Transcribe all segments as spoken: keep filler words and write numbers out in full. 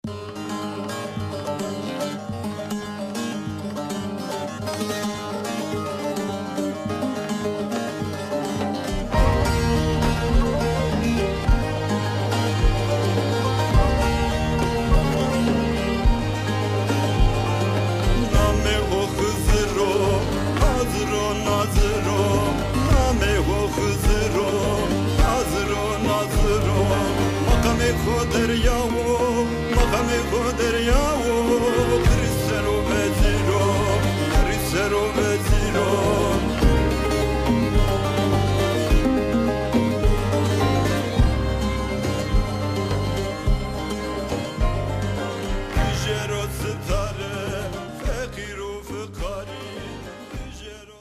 Namê ho Xizir o, Xizir o, Nazir o. Namê ho Xizir o, Xizir o, Nazir o. Meqamê xo derya wo, meqamê xo derya wo. Birî ser o vezîr o, birî ser o vezîr o. Bijero sitare, feqîr û fiqarî, bijero.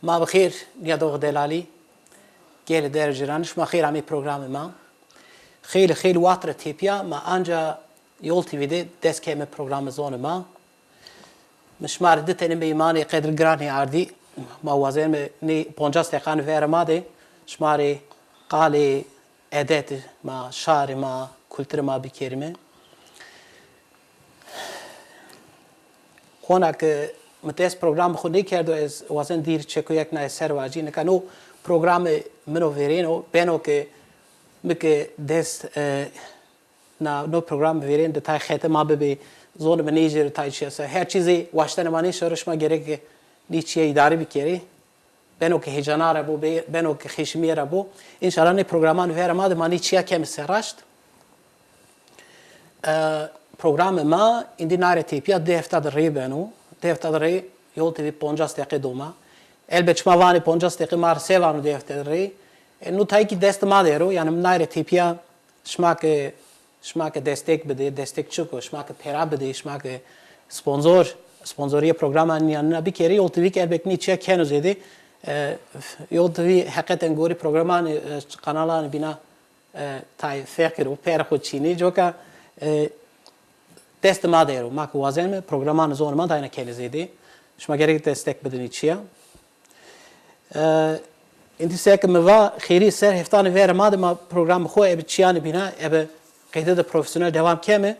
Ma bi xêr, nîyadoxê delalî, gelê der û cîran, şima xêr amê programê ma. Xeylê, xeylê waxt ra tepîya ma anca Yol T V de dest keme programê zonê ma. Mi şima rê di tenê meymanê qedrgiranê ardî. Ma wazenme nê poncas deqanê verê ma de şima rê qalê edetê ma, şarê ma, kulturê ma bikerîme. Hona ke mi dest programê xo nêkerdo, ez wazen dîr çekuye ke naye ser vacî. Nika no programê min o verên o, beno ke mi ke dest, e, na, no programê verên de tay xete ma bibê, zonê mi nêcêrê tay çîya ser. Her çî zê waştenê ma nêşero, şima gereke nê çîya îdare bikerê. Beno ke heyecana ra bo, be-, beno ke xeşimîye ra bo. Înşallah nê programanê verê ma de ma nê çîya keme serraşt. E, programê ma îndî naye ra tepîya di hefta de rê beno. Di hefta de rê Yol T V poncas deqe do ma. Elbet şima vanê poncas deqe ma rê se vano di hefta de rê. E, no tay kî destê ma der o. Yanî naye ra tepîya şima ke, şima ke destek bidê, destek çik o, şima ke pera bidê, şima ke sponsor, sponsorîye programanê nîyanîna bikerê, Yol T V kî elbet nê çîya keno zêde. E, Yol T V heqeten gorî programanê, e, kanalanê bîna, e, tay feqîr o, perê xo çînê, coka, e, destê ma der o. Ma ke wazenme programanê zonê ma dayna kenê zêde. Şima gerek destek bidinê çîya. E, îndî seke mi va, xêrî ser heftanê verê ma de ma programê xo ebe çîyanê bîna, ebe qeyde de profesyonel dewam keme.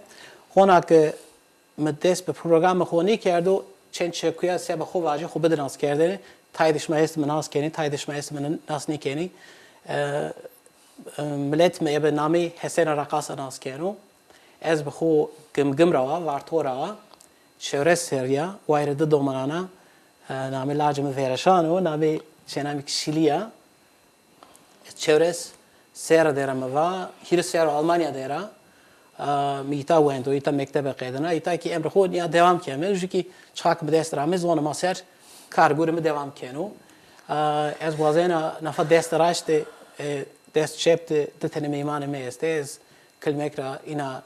Hona ke mi dest bi programê xo nêkerdo, çend çekuya seba xo vacî xo bide nas kerdene. Tay de şima estê mi nas kenê, tay de şima estê mi nas nêkenê. E, e, milet mi ebe namê Hesen Reqasa nas keno. Ez bi xo Gimgim ra wa, Varto ra wa. Çewres serrî ya, wayîrê di domanan a. E, namê lacê mi Vereşan o, namê çêna mi kî Şîlî ya. Çewres serre der a mi va, hîris serr o Almanya der a. E, mi îta wendo, îta mektebe qedina, îta kî emrê xo nîya dewam keme. Ju kî çiqa ke mi dest ra ame, zonê ma ser kar gurê mi dewam keno. E, ez wazena nafa dest raşt de, e, dest çep de di tenê meymanê mi estê. Ez kilmek ra îna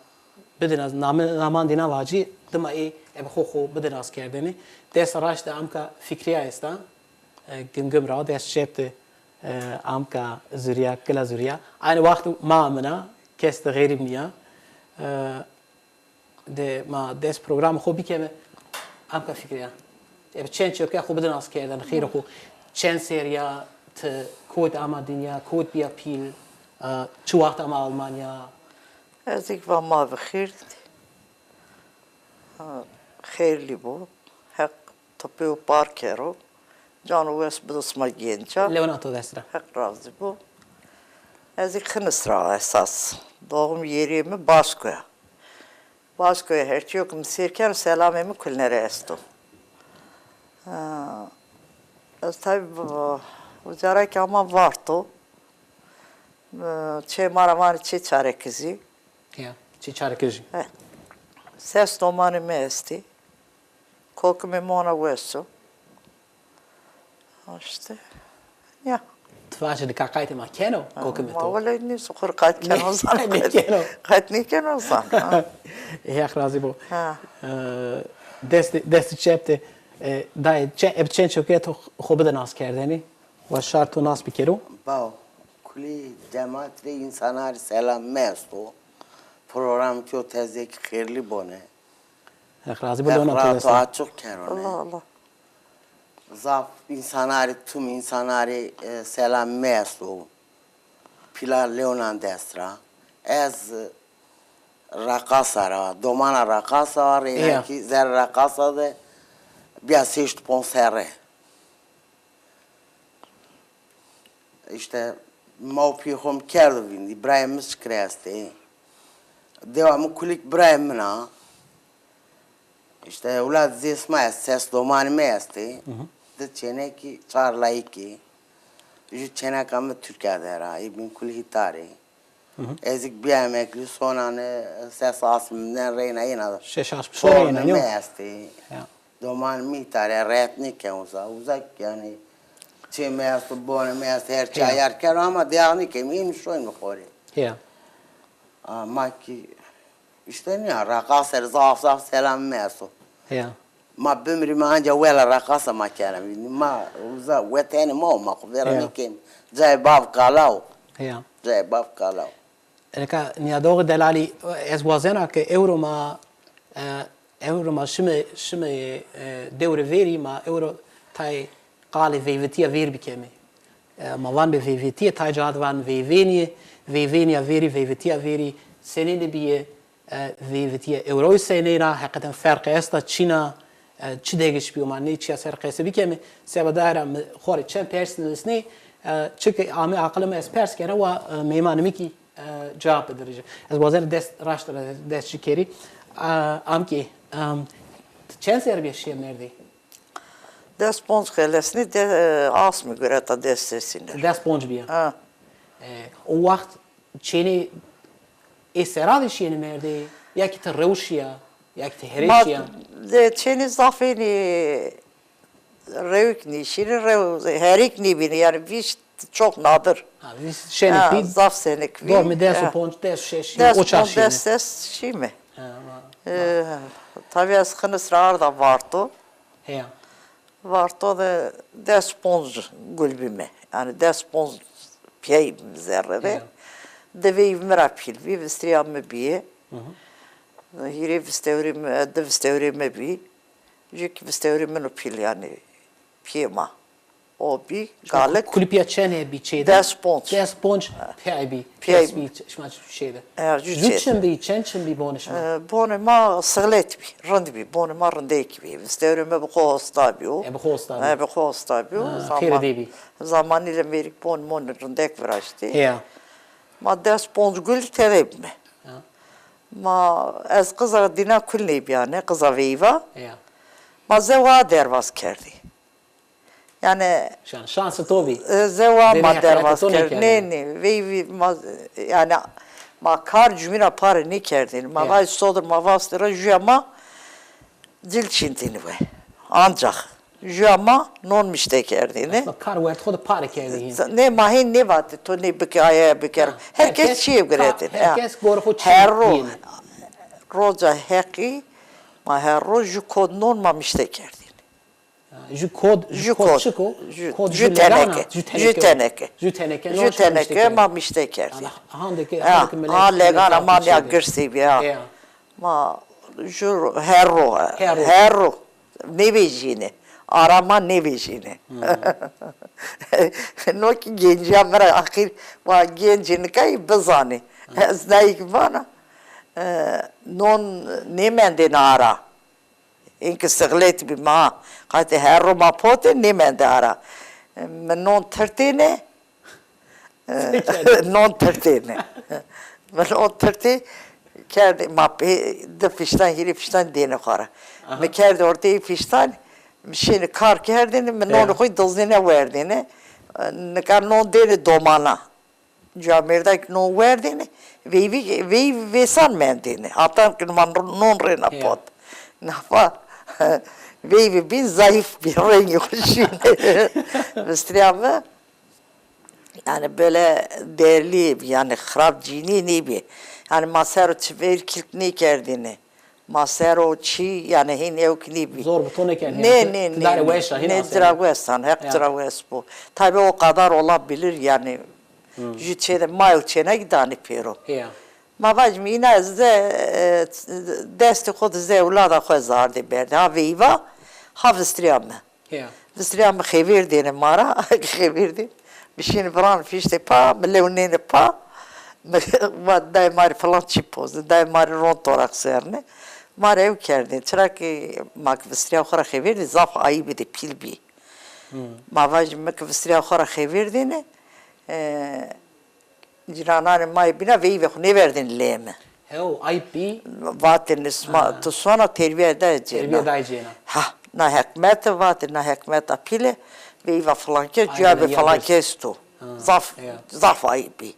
bide nas, name, naman dîna vacî, dima ê ebe xo xo bide nas kerdene. Dest raşt de amka Fikrîya esta, e, Gimgim ra, dest çep de, e, amka Zurîya, kila Zurîya. Aynî waxt ma amina, kes de xerîb nîya. E, de ma dest programê xo bikeme, amka Fikrîya. Ebe çend çekuya xo bide nas kerdene, xêrê xo. Çend serrî ya ti kot ama dinya, kot bîya pîl, e, çi waxt ama Almanya? Ez kî va ma bi xêr dî. Ha, xeyrlî bo. Heq tepî û par kero. Can û wes bido sima gêncan. Lewna to dest ra. Heq razî bo. Ez kî Xinis ra esas. Doğum yerî mi Başko ya. Başko ya, her çîyo ke mi sêr keno, selamê mi kulne ra esto. Ha, ez tabî, uca ra kî ama Varto. Çê ma ra vanê Çê Çarekizî. Ya, Çê Çarekizî. He. Ses domanê mi estî. Kokimê mi ona wes o. Îşte. Ya. Ti vacî nika qaytê ma keno, kokimê to? Ma wele nîso, xo rê qayt keno zan. Nêkeno. Qayt nêkeno zan. Heq razî bo. Ha. E, destê, destê çep de, e, dayê, çe-, ebe çend çekuya to xo bide nas kerdene. Wa şar to nas bikero. Baw, kulî cemat rê, însanan rê selam mi esto. Program to teze kî xêrlî bone. Heq razî bo. Heq lewna to dest ra. Açiq kerone. Allah Allah. Zaf însanan rê, tum însanan rê, e, selam mi esto. Pîla lewnan dest ra. Ez, e, Reqasa ra, domana reqasa, reyna kî zerrê reqasa de bîya sêşt ponc serre. Îşte ma û pîyê xo mi kerdo vîndî, birayê mi çikirê estê. Dewa mi kulîk birayê min a. Îşte ewlad zês ma est, ses domanî mi estê. Di çênekî, çar layikî. Ju çêneka mi Tirkîya der a, ê bîn kulî hîtarê. Ez kî bîya emeklî, sonane ses asmî mînen reyna yena. Şeş asmî so reyna, tornê mi estê. Domanê mi îtarê, rehet nêken uza. Uza kî yanî çê mi esto, bonê mi esto, her çî ayar kero ama deyax nêkemî, êmî şoymî xo rê. A, ma kî îşte nîya, reqase rê zaf zaf selamê mi esto. Ma bimrîme anca wela reqasa ma kerem. Ma uza wetenê ma o, ma xo vera nêkemî. Cayê bav kala o. Cayê bav kala o. Nika Nîyadoxê Delalî, ez wazena ke ewro ma, e, ewro ma şime, şime, e, dewrê verî, ma ewro tayê qalê veyvitîya verî bikeme. E, ma vanbê veyvitîye, tay ca de van veyvênîye, veyvênîya verî, veyvitîya verî senêne bîye, e, veyvitîya ewroyî senên a, heqeten ferqê esta, çin a, e, çi degiş bîyo, ma nê çîya ser qese bikeme. Seba daye ra mi xo rê çend pers nivîsnê, e, çike ame aqilê mi ez pers kena, wa, e, meymanê mi kî e, cewab bidirî ci. Ez wazena dest raşt ra dest ci kerî. E, amkê, em, ti çend serr bîya şîya merdê? Des ponc xelesnî de, e, asmî gureta des sesîne. Des ponc bîya. Ha. E, o waxt çênê ê sera de şîyêne merdê, ya kî ti rew şîya, ya kî ti herê şîya? Ma de çênê zaf ênî rewik nîşînî, rew herîk nîbînî. Yanî vîst çok nadir. Ha, vîst şenik bî. Zaf senik bî. Dormê des û ponc, des û şeş, o çax şînî. Des ponc, des ses şîme. Ha, ma, e, ma. Tabî ez Xinis ra arda Varto. Heya. Varto de des ponc gul bîme. Yanî des ponc pîyay zerre de. Heya. Di veyvî mi ra pîl bî, vistîrîya mi bîye. Hîrê vistewrê mi, di vistewrê mi bî. Jû kî vistewrê min û pîl, yanî pîyê ma. O bî galik. Kulî pîya çend hebî çê de? Des ponc. Des ponc pîyay bî. Pîyay bî. Şima çê de. Jû çend bî, çend çim bî bonê şima? E, bonê ma sixlet bî, rind bî. Bonê ma rindek bî. Vistewrê mi bi xo hosta bî o. E, bi xo hosta bî. E, bi xo hosta bî o. Zaman, xêrê dê bî. Zamanî le mêrik bon mon rindek viraştî. Heya. Ma des ponc gul tede bîme. Ma ez qiza dîna kul nêbîyane, qiza veyva. Ya. Ma zewa derbaz kerdî. Yanî şan-, şansê to bî. E, zewa ma derbaz kerdî. Nê, nê, veyvî ma, yanî ma kar cumîna pare nêkerdîn. Ma vay sodir ma vastî ra jûya ma cil çîntînî we. Ancax jûya ma non mişte kerdîne. Aslında kar wert xo de pare kerdî hîn. Nê, ma hîn nêvatî to nê bike, aye biker. Ha, her kes çîyê guretîne. Her kes gorê xo çîyê. Her ro, roca Heqî ma her ro jû kod non ma mişte kerdîne. Ha, jû kod, jû kod çik o? Jû teneke. Jû teneke. Jû teneke ma mişte kerdîne. Hande ke, ha, legana ma nîya girsê bîya. Ma jû her ro, her ro nêvejîne. Ara ma nêvejîne. No kî gencîya mi ra axîr va gencê nika yî bizanê. Ez nayî kî vana, e, non nêmendêne ara. Hîn kî sixlet bî ma. Qatê her ro ma potê nêmendê ara. Mi non tirtêne, non tirtêne. Mi non tirtê kerdê, ma pê di fîştan, hîrê fîştan dêne xo ra. Mi kerdê orteyê fîştan, mi şêne kar kerdêne, mi nonê xo yî dizêne werdêne. Nika non dêne domana. Camêrda kî non werdêne, veyvî, veyvî vêsan mendêne. Hatan kî ma non rêna pot. Nafa veyvî bîn zayîf bî, rengê xo şîne. Vistîrîya mi. Yanî böyle değerli, yanî xirab cînî nêbî. Yanî ma ser o çi veyr kilk nêkerdêne. Ma ser o çî, yanî hîn ewk nêbî. Zor bi to nêkerd, yanî nê, nê, nê, nê. Ti dare weş a, hîn asê. Nê, ci ra wes an, Heq ci ra wes bo. Tabi o kadar olabilir yanî. Jû çê de ma yew çênekî danî pêro. Ma vajîme îna ez de, e, destê xo de zê ewlada xo ez ardê berdê. Ha veyva, ha vistîrîya mi. Vistîrîya mi xêvêr dêne ma ra, xêvêr dê. Mi şîne viran fîştê pa, mi lew nêne pa. Va dayê ma rê filan çî poz de, dayê ma rê ron toraq serne. Ma rê ew kerdên. Çira ki ma ki vistirîya xo ra xevêrdî, zaf ayîbî de pîl bî. Ma vajî mi ki vistirîya xo ra xevêrdêne, e, cîrananê ma yê bîna veyvê xo nêverdêne leyê mi. Hew, ayîb bî. Vatêne sima, tu sona terbîya dayê cêna. Terbîya dayê cêna. Ha, na heqmet e, vatê na heqmeta pîl e, veyva filan kes, cuya bê filan kes to. Zaf, zaf ayîb bî.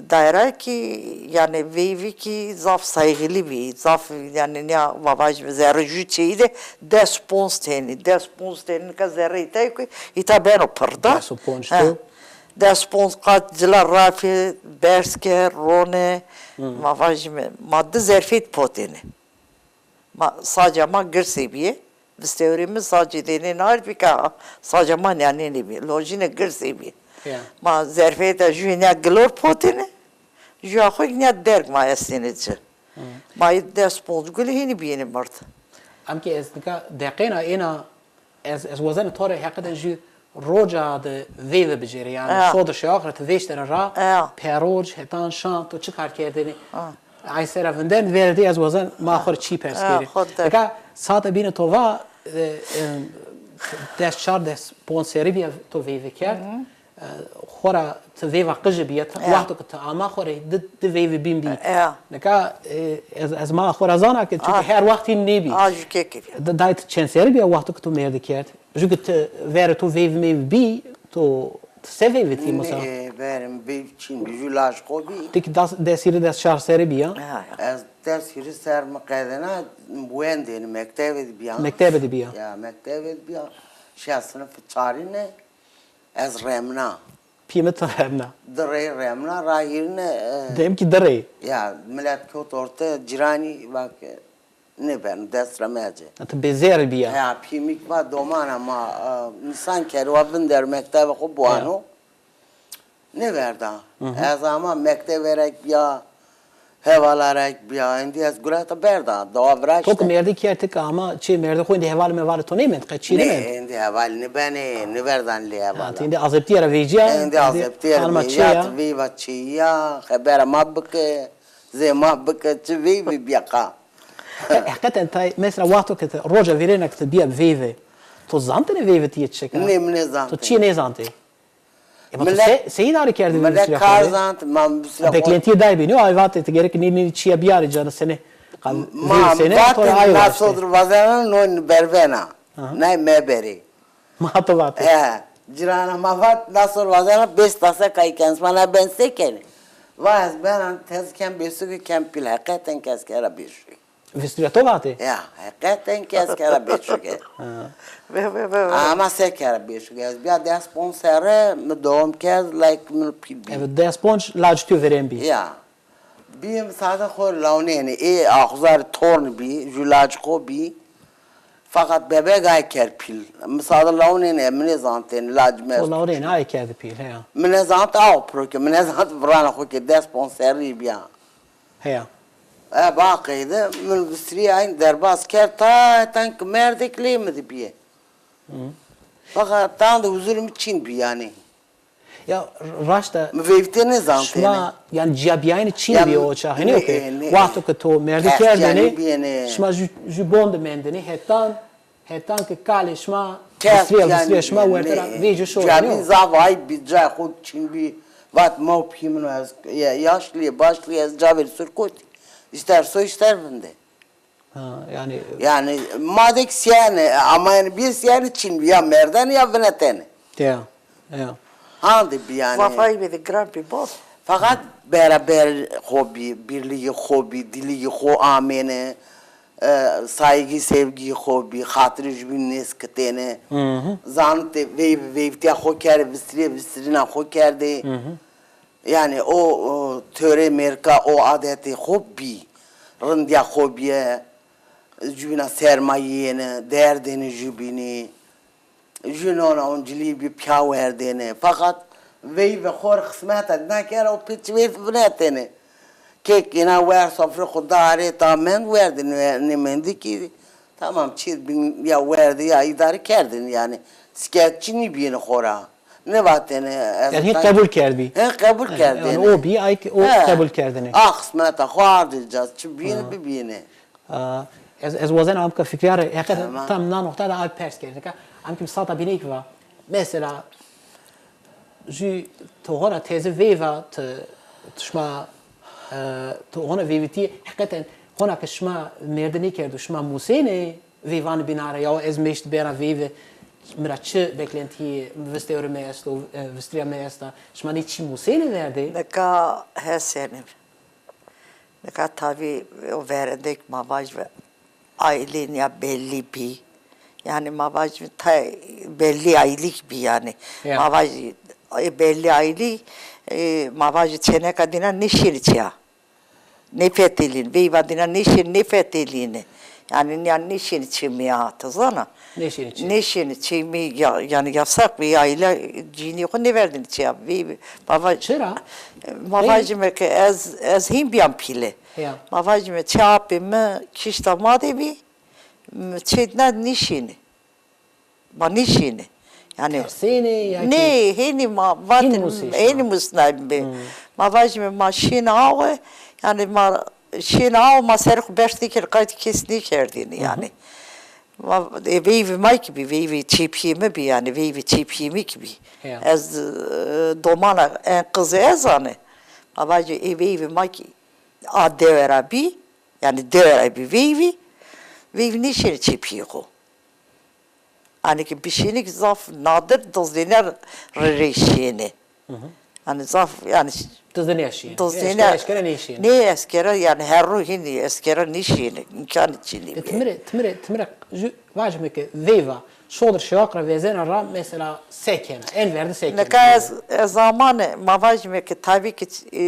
Dayra kî, yanî veyvî kî zaf saygilî bî, zaf, yanî nîya va vajîme zerrê jû çêyî de des ponc tenî, des ponc tenî nika zerrê îtayê ku îta beno pirda. Des û ponc to. Des ponc qat cila rafê, berz ke, rone, ma vajîme, ma di zerfêt potêne. Ma, saca ma girsê bîye. Vistewrê mi sacê dênê nardbî ke saca ma nîyanênê bî. Lojîne girsê bî. Ma zerfeyê de jûyê nîya gilor potêne, jûya xo kî nîya derg ma estêne ci. Ma yê des ponc gulî hênî bîyêne mird. Em kî ez nika deqêna êna ez, ez wazena to rê heqeten jû roca de veyve bicêrê, yanî so de şewax ra ti vêştene ra, perroc, hetan, şan, to çi kar kerdêne? Ay sera vindên, verê dî ez wazen ma xo rê çî pers kerî. Nika sate bîne to va, e, e, des çar, des ponc serrî bîya to veyve kerd. E, xora ti veyva qijî bîya, wexto ke ti ama xo rê di, di veyvî bîn bî. Nika, e, ez, ez ma xo ra zana ke, çunke her wext hîn nêbî. A, jû kekî bîya. Dayê ti çend serrî bîya wexto ke to mêrdî kerd? Jû ke ti verê to veyv meyv bî, to, ti se veyvitî mesela? Nê, verê mi veyv çin bî, jû laj xo bî. Ti kî des, des hîrê des çar serrî bî ya? Ha, ya. Ez des hîrê ser mi qedena, wendêne, mektebe de bîya. Mektebe de bîya. Ya, mektebe de bîya. Şeş sinif çarîne, ez remna. Pîyê mi ti remna? Di rey remna, ra hîrine, e, Dem kî di rey. Ya, milet kot orte, cîranî, va ke, nêbeno, dest ra mece. Ha, ti bêzêr bîya. Ya, pîyê mi kî va domana ma, e, nîsan kerî, wa vindero mektebe xo biwano. Nêverda. Ez ama mektebe rek bîya, hevala rek bîya, êndî ez gureta berda, dawa viraşte. To ke mêrdî kerd, ti ke ama çê mêrdî xo, êndî hevalê mevalê to nêmend, qe çî nêmend? Nê, êndî heval nêbenê, nêverdan lê hevala. Ha, ti êndî azebtîye ra vecîya, êndî azebtîye ra vecîya, ti veyva çêyîya, xebera ma bike. Zê ma bike, çi veyvî bîya qa. E, heqeten tay, mesela, wexto ke ti roca vîrêna ke ti bîya veyve, to zantêne veyvê ti yê çik a? Nê, mi nêzantêne. To çiyê nêzantê? E, ma to se, se îdare kerdê vê vistîya xo de? Mi nê kar zant, ma vistîya xo. Beklentîyê dayê bî, nîyo? Ay vatê ti gerek nî, nî çiya bîyarê ca de senê. Ma vatê na sodir vazena, no bervena. Nay meberê. Ma to vatê. E, cîrana ma vat, na sor vazena bês tase kay ken, sima na ben se kenê? Va ez bena tez ken bêsuke ken pîl, heqeten ke ez kera bêsuke. Vistîya to vatê? Ya, heqeten ke ez kera bêsuke. Ha. Ve, ve, ve, ve. Ama se kera bêsuke? Ez bîya des ponc serre, mi dewam kerd, layik mi pîl bî. Evet, des ponc laj to verên bî. Ya. Bî misade xo lawnêne, ê axuzarê torn bî, jû laj xo bî. Feqet bebeg ay kerd pîl. Misade lawnêne, mi nêzantêne, laj mi est. O lawnêne ay kerdî pîl, heya. Mi nêzant aw piro ke, mi nêzant virana xo ke des ponc serrî bîya. Heya. E, ba qeyde, min vistirî ayn derbas kerd, ta hetan ke merdek lê mi de bîye. Feqet tan de huzurê mi çin bî yanî. Ya raşt e. Mi veyvitê nêzantêne. Şima, yanî, cîyabîyayene çin bîye o çax, hênî yo ke? Wexto ke to merdî kerdêne, şima jû, jû bon de mendêne, hetan, hetan ke kalê şima, vistirîya, vistirîya şima werte ra vêco şo, hênî yo? Cîyabîn zaf ayb bî, cayê xo çin bî, vat ma û pîyê min o, ez, ya, yaşlî yê, başlî yê, ez ca verî sur kotî. Îster so, îster vinde. Ha, yanî. Yanî ma de kî sîyene, ama yanî bir sîyene çin bî, ya merdene ya vinetene. Ya, ya. Hande bî yanî. Zaf ayb ê de giran bî bol. Feqet beraber xo bî, birlîgî xo bî, dilîgî xo amêne, e, saygî sevgî xo bî, xatirê jûbîn nêskitêne. Zanitê veyv, veyvtîya xo kerdê, vistirîye, vistirîna xo kerdê. Yanî o, o töre mêrka, o adetê xo bî. Rindîya xo bîye, jûbîna sermayîyêne, derdêne jûbînî. Jû nona oncilî bî pîya werdêne. Feqet veyvê xo rê xismeta dina kera û pê çi veyv vinetêne. Kek îna wer sofrê xo da arê ta mend werdê, nê-, nêmendî kî tamam çî bîn ya werdê ya îdare kerdêne yanî. Şikayetçî nîbîyêne xo ra. Nêvatêne ez. Yanî hê qebul kerdbî. Hê qebul kerdêne. Yanî o bî, ay o qebul kerdêne. A qismeta xo ardê ca, çi bîne bibîne. A, ez, ez wazen amka fikra rê, heqet tam na noqta de ay pers kerdêne. Amkim sata bînêk va. Mesela, jü ti hona teze veyva, ti, ti şima, e, ti hona veyvitî, heqeten hona ke şima mêrde nêkerdo, şima musêne veyvanê bîna ra, ya ez meşt bena veyve, mi ra çi beklentîyê, vistewrê mi esto, e, vistirîya mi esta, şima nê çî musêne verdê? Nika hesenê. Nika tabî o verendek ma vajîme aîlê nîya bellî bî. Yanî ma vajîme tay bellî aîlîk bî yanî. Ya. Ma vajî, e, bellî aîlî, e, ma vajî çêneka dîna nêşînî çîya. Nêfetelîn, veyva dîna nêşîn, nêfetelîne. Yanî nîya nêşînî çêmîya, ti zana? Nêşînî çêmî. Nêşînî çêmî, ya, yanî yasak bî, aîle cînî xo nêverdînî çîya. Veyva, ma va-, çira? Ma vajîme ke ez, ez hîn bîyam pîle. Ya. Ma vajîme çê apê mi kîşta ma de bî, mi çê dîna nêşînî. Ma nêşînê. Yanî tersênê ya kî? Nê, hênî ma vatê, hênî musnayîme. Ma vajîme ma şîne awe, yanî ma şîne awe, ma serê xo berz nêkerdî, qaytê kes nêkerdêne yanî. Ma, e, veyvê ma kî bî, veyvê çêpîyê mi bî yanî, veyvê çêpîyê mi kî bî. Ya. Ez, e, domana en qizê ez anê. Ma vajî ê veyvê ma kî a dewe ra bî, yanî dewe ra bî veyvî, veyvî nêşînê çêpîyê xo. Hanî ke bişînî kî zaf nadir dizdêne rê rê şîyêne. Hanî zaf, yanî dizdêne şîyêne. Dizdêne. Eşkere, eşkere nêşîyêne. Nê eşkere, yanî her ro hînî eşkere nêşîyêne. Îmkanî çinî bî. Ti mi rê, ti mi rê, ti mi rê jü vajîme ke veyva şodir şewaq ra vezena ra mesela se kena? En verde se kena? Nika ez, ez zamanê ma vajîme ke tabî ke, e,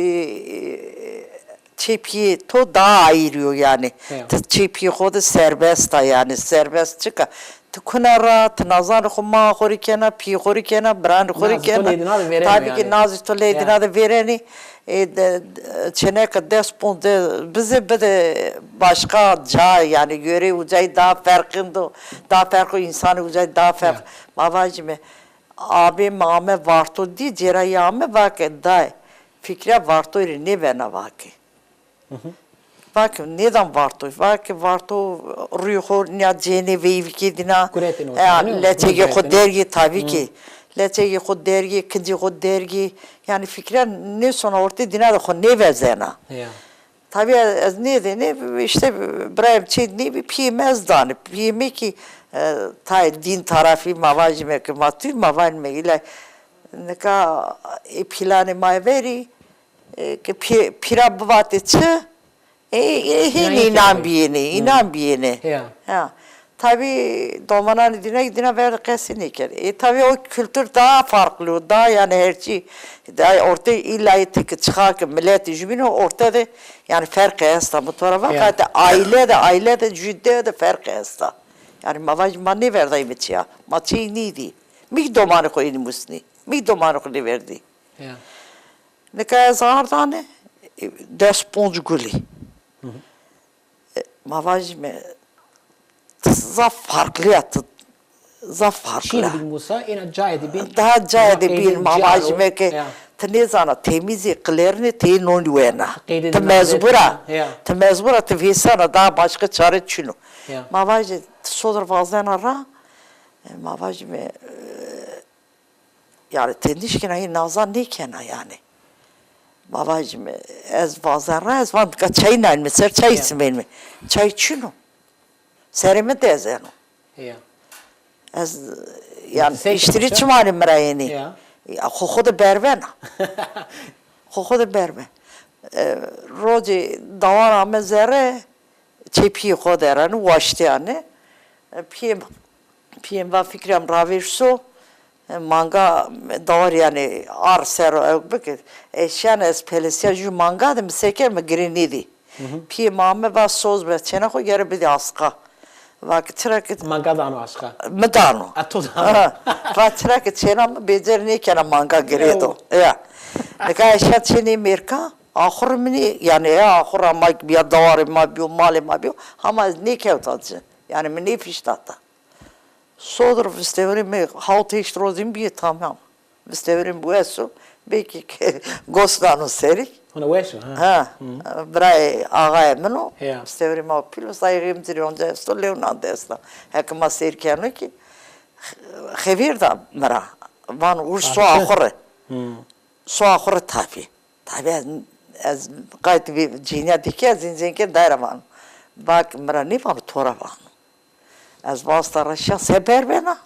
çêpîyê to daha ayrî yo yanî. Ya. Ti çêpîyê xo de serbest a yanî, serbest çik a. Ti kuna ra, ti nazanê xo, maa xo rê kena, pîyê xo rê kena, biranê xo rê kena. Tabî kî nazê to lê dîna de vêrenî. E, de, de, çêneke des ponc de bizê bide başka ca yanî, yore ucayî daha ferqind o, daha ferq o, însanê ucayî daha ferq. Ya. Ma vajîme, abê mi ame Varto dî, cêrayî ame, vake dayê, fikra Vartoyî rê nêbena vake. Vake nêdan Varto, vake Varto rûyê xo nîya cênê veyvîkê dîna, leçegê xo dergê tabî kî. Leçegê xo dergê, kincê xo dergê. Yanî fikra nêsona ortê, dîna de xo nêvezena. Ya. Tabî ez, ez nêdêne, îşte birayê mi çê nêbî, pîyê mi ez danê. Pîyê mi kî, e, tayê dîn tarafî ma vajîme ke ma tûy, ma vanîme îlay. Nika ê pîlanê ma verî, e, ke pî-, pîra bivatê çi? E, e, hînî înan bîyêne, înan bîyêne. Ya. Ya. Tabî domananê dîna, dîna ver de qesî nêkerd. E, tabî o kultur daha farklı o, daha yanî her çî, daha ortê îlla yê ti ke çixa ke miletê jü bîno, orte de yanî ferqê esta. Mi to ra va, ya, qaytê aîle de, aîle de, jü dewe de ferqê esta. Yanî ma vajî ma nêverdayîme çîya. Ma çîyê nêdî. Mi kî domanê xo ênî musnî. Mi kî domanê xo nêverdî. Ya. Nika ez ardane, e, des ponc gulî. E, ma vajîme, ti zaf farklı ya, ti zaf farklı ya. Çînî bîn Musa, êna cayê de bîn. Daha cayê de bîn, ma vajîme ke ti nêzana, temîzê qilernê tê nonî wena. Ti mecbur a, ti mecbur a, ti vêsana, daha başka çare çin o. Ya. Ma vajî, ti sodir vazena ra, e, ma vajîme, e, yanî ti nişkîna hîn nazan nêkena yanî. Ma vajîme, ez vazen ra, ez van nika çayî nanîme, ser çayî simenîme. Çay çin o. Serê mi dezeno. Ya. Ez, yanî îştirî çimanê mi ra yenî. Ya. Ya, xo xo de bervena. Xo xo de berven. E, rocê dawar ame zere, çê pîyê xo de ra nî, waştîyane. E, pîyê, pîyê mi va, Fikrî, em ravêr so, e, manga dawar yanî ar ser o ew bike. E, şîyane ez pelesîya jü manga de, mi se kerd, mi girê nêdî. Pîyê mi ame va, soz be, çêna xo gere bidê asqa. Va ke çira ke... Manga dano asqa? Mi dano. A, to dano. Ha. Va çira ke çêna mi bêcer nêkena manga girê do. Ya. Nika ez şîya çênê mêrka, axurê mi nê, yanî e axura ma bîya, dawarê ma bîyo, malê ma bîyo, hama ez nêkewta ci. Yanî mi nêfiştata. Sodir vistewrê mi hawt heşt rozîn bîyê tamam. Vistewrê mi weş o, belkî ke gos nano serî. Hona weş o, ha. Ha, birayê axayê min o. Ya. Vistewrê ma pîl o, sayîxê mi ci rê onca esto, lewnan de esta. Heke ma seyr keno kî, xevîr da mi ra. Vano, ur so axurê. So axurê tabî. Tabî ez, ez qayt vî cînîya dîke, ez înzên ke dayra vano. Bak, mi ra nêvano, to ra vano. Ez vasta ra şa se berbena.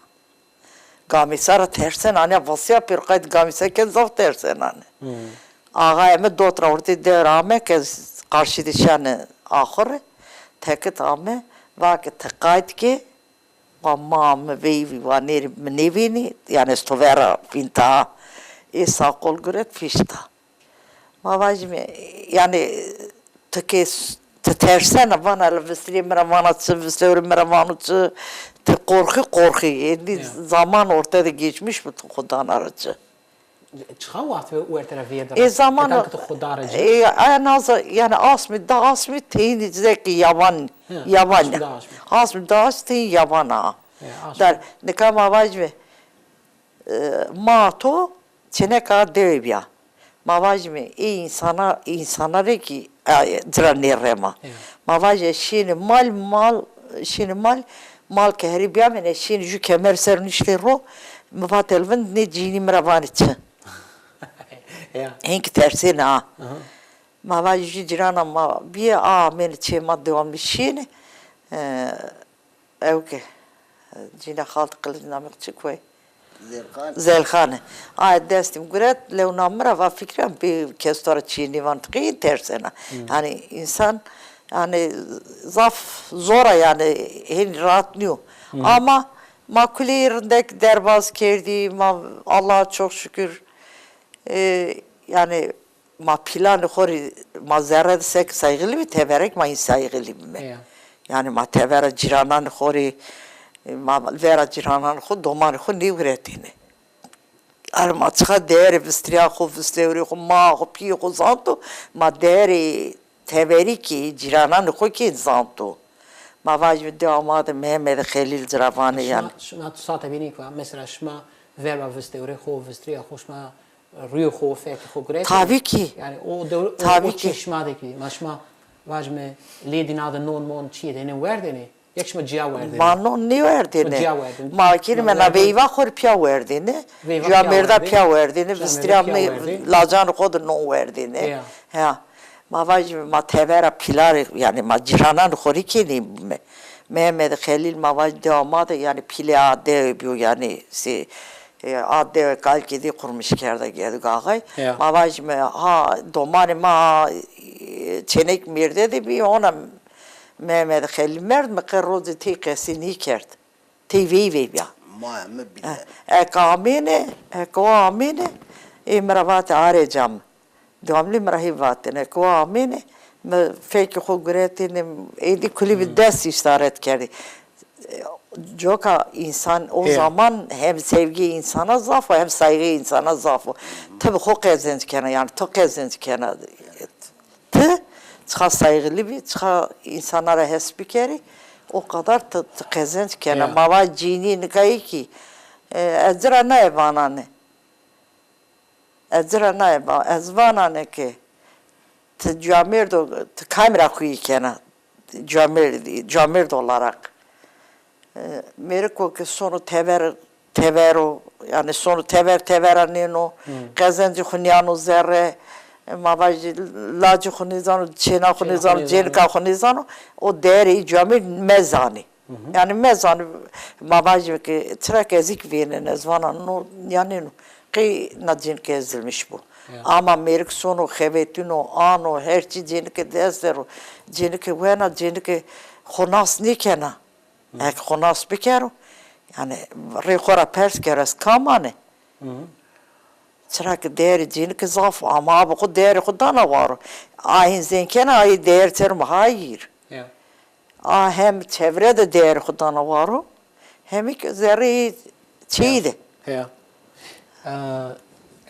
Gamîsa ra tersena, anîya vasîya pêro qayt gamîsa ke zaf tersenane. Axayê mi dot ra ortê dewe ra ame ke ez qarşî de şane axurê, tekit ame, va ke ti qayt ke, wa ma mi veyvî, wa nêrî mi nêvînî, yanî ez to vera vînta. Ê saqol guret fîşta. Ma vajîme, yanî, ti ke s-, ti tersena, vana la vistirê mi ra vana çi, vistewrê mi ra vano çi, ti qorxî, qorxî. Êndî zaman orte de geçmiş bi, ti xo dana ra ci. Çixa waxt werte ra vêrda? Ê zaman, eka ki ti xo da ra ci? Ê, en az, yanî asmî, da asmî teyîn zekî yavan, yavan. Asmî da asmî. Asmî da asmî teyîn yavan a. Dar, nika ma vajîme, e, ma to çêneka dewe bîya. Ma vajîme, ê însana, însana rê kî, e, ci ra nêrema. Ma vajê şînê mal, mal, şînê mal, mal ke herî bîyamêne, şînê jû kemer ser niştê ro, mi vatê li vind nê cînî mi ra vanê çi. Hên kî tersêne ha. Ma vajê jû cîrana ma bîye, a amêne çê ma dewamlî şînê. E, Ew ke, cîna xalt Qilic namê xo çik way? Zelxan. Zelxane. Aye destî mi guret, lewna mi ra va, Fikrîyan, bê kes to ra çîyê nêvan, ti qey tersena. Yanî însan, yanî zaf zor a, yanî hên rahat nîyo. Ama ma kuleyî rindek derbaz kerdî, ma Allaha çok şükür, e, yanî ma pîlanê xo rê, ma zerre de seke sayxilî bî, teverek ma hîn sayxilî bîme. Yanî ma tevera cîrananê xo rê, ma vera cîrananê xo, domanê xo nêguretêne. Yanî ma çixa değerê vistirîya xo, vistewrê xo, maa xo, pîyê xo zanto, ma değerê teverî kî, cîrananê xo kî zanto. Ma vajîme dewa ma de Mehemedê Xelîl ci ra vanê yanî. Şima, şima tu sate bînî ki, mesela şima verba vistewrê xo, vistirîya xo, şima rûyê xo, fekê xo guretêne. Tabî kî. Yanî o dewr, o, o çî şima de kî. Ma şima vajîme lê dîna de non mon çîyê de hênê werdêne. Yek şima cîya werdêne. Ma non nêwerdêne. Şima cîya werdêne. Ma kîrîme na veyva xo rê pîya werdêne. Veyva pîya werdêne. Cîya mêrda pîya werdêne. Vistîrîya mi lacanê xo de non werdêne. Ya. Ma vajîme ma tevera pîla rê, yanî ma cîrananê xo rê kî nêbîme. Mehemedê Xelîl ma vajî dewa ma de, yanî pîlê a dewe bîyo, yanî sê, e, a dewe kalkê dî qurmiş kerda Gedûk Axay. Ya. Ma vajîme ha domanê ma, e, çênek mêrde de bî, hona Mehemedê Xelîl merd, mi qe rocê tey qesî nêkerd. Tey veyvey bîya. Maya mi bîne. Eke amêne, eke o amêne, ê mi ra vatê arê cam. Dewamlî mi ra hê vatêne. Eke o amêne, mi fekê xo guretêne, êdî kulî bi dest îşaret kerdî. Coka însan o zaman hem sevgî însana zaf o, hem saygı însana zaf o. Ti bi xo qezenc kena, yanî ti qezenc kena. Ti çixa sayxilî bî, çixa însana ra hes bikerî, o qadar ti, ti qezenc kena. Ya. Ma va cînî nika yê kî, e, ez ci ra naye vanane. Ez ci ra naye va-, ez vanane ke ti camêrdo, ti kamî ra xuyî kena? Camêrd, camêrd olarak. E, mêrik o ke sono tever, tever o, yanî sono tever, tevera nêno, qezencê xo nîyano zerre, e, ma vajî lacê xo nêzano, çêna xo nêzano, cênika xo nêzano, o değerê ê camêrd mezanî. Yanî mezanî, ma vajîme ke çira ke ez kî vênena, ez vana no nîyanêno. Qey na cênike ezilmiş bo. Ya. Ama mêrik sono, xebetîno, ano, her çî cênike dest der o. Cênike wena, cênike xo nas nêkena. Eke xo nas bikero, yanî rê xo ra pers kero, ez kam ane? Çira ke değerê cênike zaf o, ama a bi xo değerê xo dana waro. A hîn zên kena, ayê değer ser mi hayîr. Ya. A hem çevre de değerê xo dana waro, hem kî zerreyê çêyî de. Ya. E,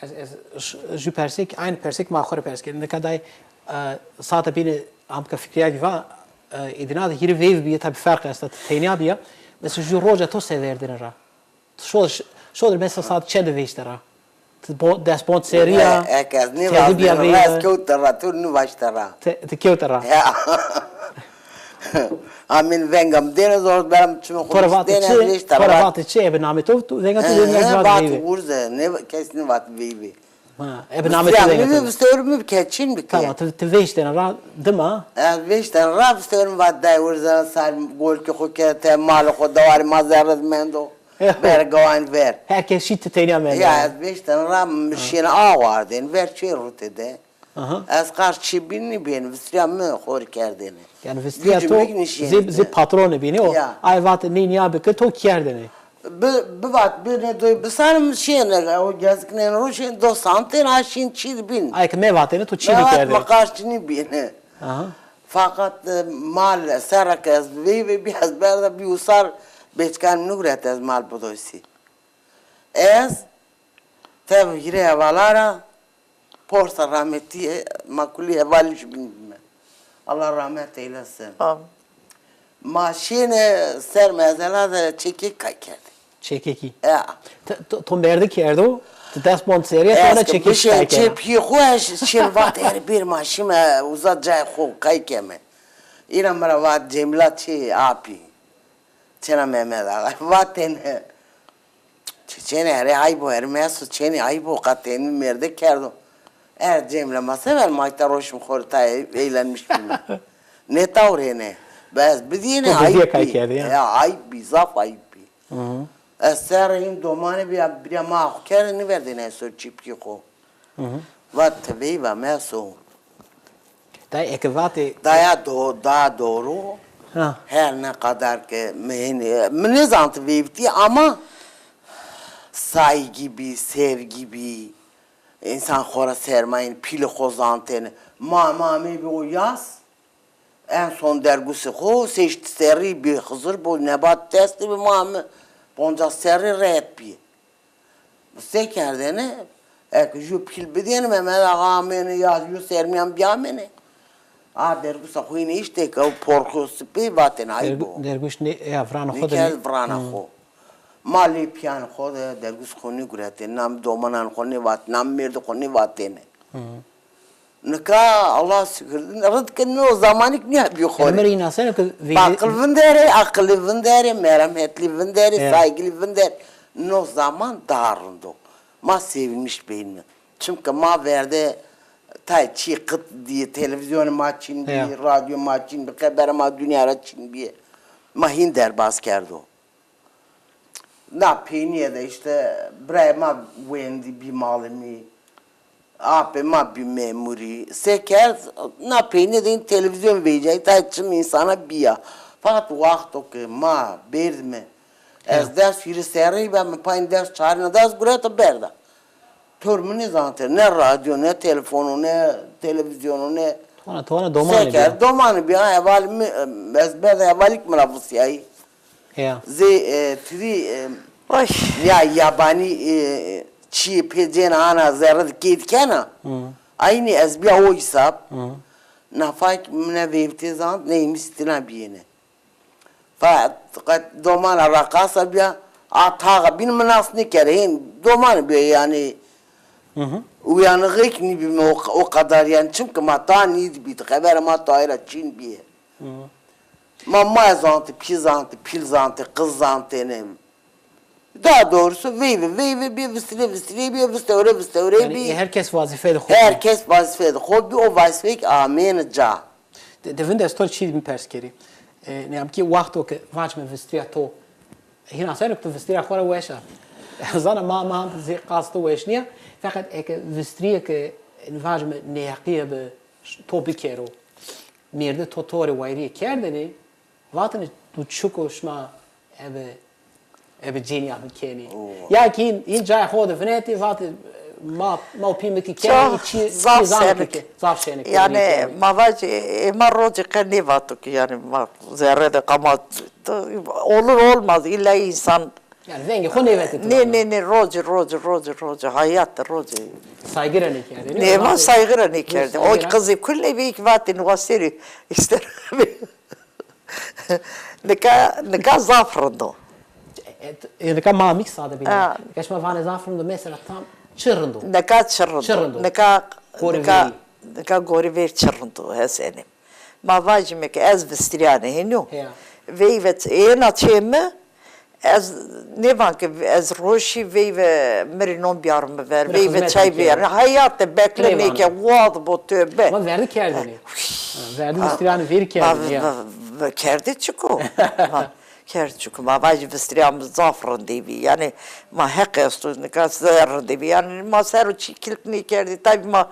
ez, ez, ş-, jû persêk, aynî persêk ma xo rê pers kerdî. Nika day, e, saete bîne, amika Fikrîya kî va, e, êdîna de hîrê veyvî bîye, tabî ferq esta, ti teyna bîya. Mesela jû roja to se verdêne ra? Şodir, şodir mesela saet çend de vêşte ra? Bo-, destbond serî ya. E, eke ez nêvazbîya ra, ez kewte ra, to nêvaşte ra. Ti kewte ra. Ya. Amên venga mi dêne zor, bera mi çimê xo dêne, ez vêşta ra. To ra vatê çi? Ebe namê to, venga to dêne, ez vat veyve. Urze, ne, kes nêvat veyve. Ha, ebe namê to dêne. Vistewrê mi bi keçîn bi ke. Tamam, ti, ti vêştene ra dima. Ez vêştene ra vistewrê mi vat day urze, sar golkê xo kete, malê xo dewarê ma zerre de mendo. Berga wan ver. Her kes şî, ti tenya mende. Ya, ez vêştene ra mi şîyêne a wardên ver çê rute de. Aha. Ez qar çi bîn nêbîyêne, vistrîya mi xo rê kerdêne. Yanî vistrîya to zê, zê patronî bîne o. Ya. Ay vat nê nîya bike to kerdêne. Bi, bivat bîne doy bisarim şîyêne, o geziknên ro şîyêne do santên a şîn çî bîn. Ay ke mevatêne to çî nêkerdêne. Mi qar çi nêbîyêne. Aha. Faqat, e, mal serra ke ez veyve bî, ez berda bî usar, bêçikan nugret ez mal bidoysî. Ez tev hîrê hevala ra porsa rahmetî, e, ma kulî hevalî jûbîn bîme. Allah rahmet eylesin. Amin. Ma şêne ser mezela de çekek kay kerdê. Çekekî. Ya. To, to, to merde kerdo, ti dest bond serî ya, to na çekekî kay kerdê. Çepîyê xo ez şên vat erê bêr ma şîme uza cayê xo kay keme. Îna mi ra vat Cemîla çê apî. Çêna Mehmet Axa. Vatêne. Çi çênê erê ayb o, erê meso çênê ayb o, qatênî mêrde kerdo. Er Cemîla ma se ver ma îta roşim xo rê ta eğlenmiş bîme. Nêtawrêne. Bes bidîyêne ayb bî. Ya, ayb bî, zaf ayb bî. Ez serrê hîn domanê bîya, bîya ma xo kerdê nêverdêne eso çîpkî xo. Vat ti veyva meso. Dayê eke vatê. Daya do-, daha doğru. Ha. Her ne kadar ki mi hênî, mi nêzanti veyvitî ama saygı bî, sevgi bî. Însan xo ra sermayên pîlê xo zantêne. Ma, ma amê bî o yaz. En son dergusê xo seşt serrî bî, Xizir bo, nebat destî bî, ma mi poncas serrî rehet bî. Se kerdêne? Eke jû pîl bidêne, Mehmet Axa amêne ya jû sermîyan bîyamêne. A dergusa xo yîne îşte ke o porxo sipê vatêne ayb o. Dergu-, derguş nê, ya, virana xo de nêkerd, virana xo. Ma lê pîyanê xo de dergus xo nêguretêne, nam domanan xo nêvat-, nam mêrdê xo nêvatêne. Nika Allah şukir, rind ke no zamanî kî nîya bî xo rê. Aqil vinderê, aqilê vinderê, merhemetlî vinderê, saygilî vinderê. No zaman daha rind o. Ma sevinmiş bîme. Çimke ma verde tay çî qit dîye, televîzyonê ma çin bî, radyo ma çin bî, xebera ma dinya ra çin bîye. Ma hîn derbaz kerdo. Na peynîye de îşte birayê ma wendî bî malimî, apê ma bî memurî. Se kerd, na peynîye de în televîzyon veycayî, tay çim însana bîya. Fakat waxto ke ma berdîme, ez des hîrê serrî bîya, mi pay des çarîna de ez gureta berda. Tor mi nêzanitêne, ne radyo, ne telefono, ne televîzyono, ne. Tona, tona domanî bîya. Se kerd, domanî bîya, hevalî mi, ez berda hevalîk mi ra visîyayî. Ya. Zê, e, tirî, e, ya yabanî, e, çîyê pê cêna ana zerre de kêdî kena. Aynî ez bîya o hîsab. Nafak mi ne veyvitê zant, ne îmî sitîna bîyêne. Fa-, domana reqasa bîya, a taxa bîn mi nas nêkere, hên domanî bîya yanî. Uyanixêk nîbîme o, o qedar yanî, çimke ma ta nîdîbî, xebera ma tayê ra çin bîye. Ma, ma zantî, pî zantî, pîl zantî, qiz zantêne. Daha doğrusu veyve, veyve bîye, vistirê, vistirê bîye, vistewre, vistewre bîye. Yanî, e, her kes wazîfeyê xo bî. Her kes wazîfeyê xo bî, o wazîfeyêk amêne ca. De, de vinde ez to rê çî mi pers kerî. E, neyam kî wexto ke vacime vistirîya to, hîna seno ke ti vistirîya xo ra weş a. Ez zana ma, ma zê qas to weş nîya. Feqet eke vistirîye ke vacime nêheqîye bi to bikero. Mêrdê to to rê wayrîye kerdêne, vatêne tu çik o şima ebe, ebe cênîya mi kenî. Ya kî în, în cayê xo de vinetî, vatê ma, ma û pî mi kî kenî, çî, çî zaf şenik. Zaf şenik. Yanî ma vacî, ê ma rocê qe nêvato kî, yanî ma zerre de qama, olur olmaz, îlla însan. Yanî vengê xo nêvetê. Nê, nê, nê, rocî, rocî, rocî, rocî, hayat de rocî. Saygî ra nêkerdê, nê? Nê, ma saygî ra nêkerdê. O qizê kulîne bî kî vatêne wa serî îşte. Nika, nika zaf rind o. E, e, nika ma mîk sade bîne. Ha. Nika şima vanê zaf rind o, mesela tam Çi rind o? Nika çi rind o? Çi rind o? Nika, gorî nika, verî, nika gorî verî çi rind o, ez henî. Ma vajîme ke ez vistirîyane hênî yo. Heya. Veyve êna çê mi, ez nêvan ke ez roşî veyve mi rê non biyaro mi ver, veyve çay biyaro. Heyat de bekle nêke, wad bo tövbe. Ma verdî kerdêne. Ha, verdî vistirîyane verî kerdêne ya. Kerdî çik o? Kerd çik o, ma vajî vistirîya mi zaf rindê bî. Yanî ma heq esto, nika zaf rindê bî. Yanî ma ser o çî kilk nêkerdî. Tabî ma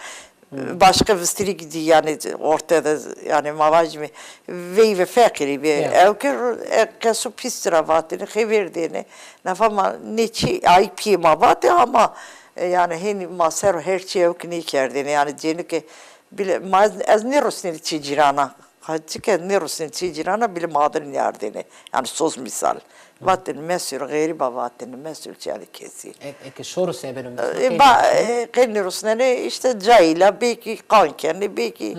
başka vistirî gidî yanî orte de, yanî ma vajîme veyve feqîrî bî. Ya. Ew ke ru-, e, qeso pîs ci ra vatêne, xêvêr dêne. Nafa ma nê çî ay pîyê ma vatê ama, e, yanî hênî ma ser o her çî ew ke nêkerdêne. Yanî cênike bile ma ez, ez nêrusnêne çê cîranan. Qe çike nêrusnê çê cîrana bile ma de nîyardêne. Yanî soz mîsal. Vatêne mesûl, xerîba vatêne mesûl çi yanî kesî. E, eke şoro sebeno mesela, e, qey ba, nêrusnê? E, qey nêrusnenê, îşte cahîl a, belkî qan kenê, belkî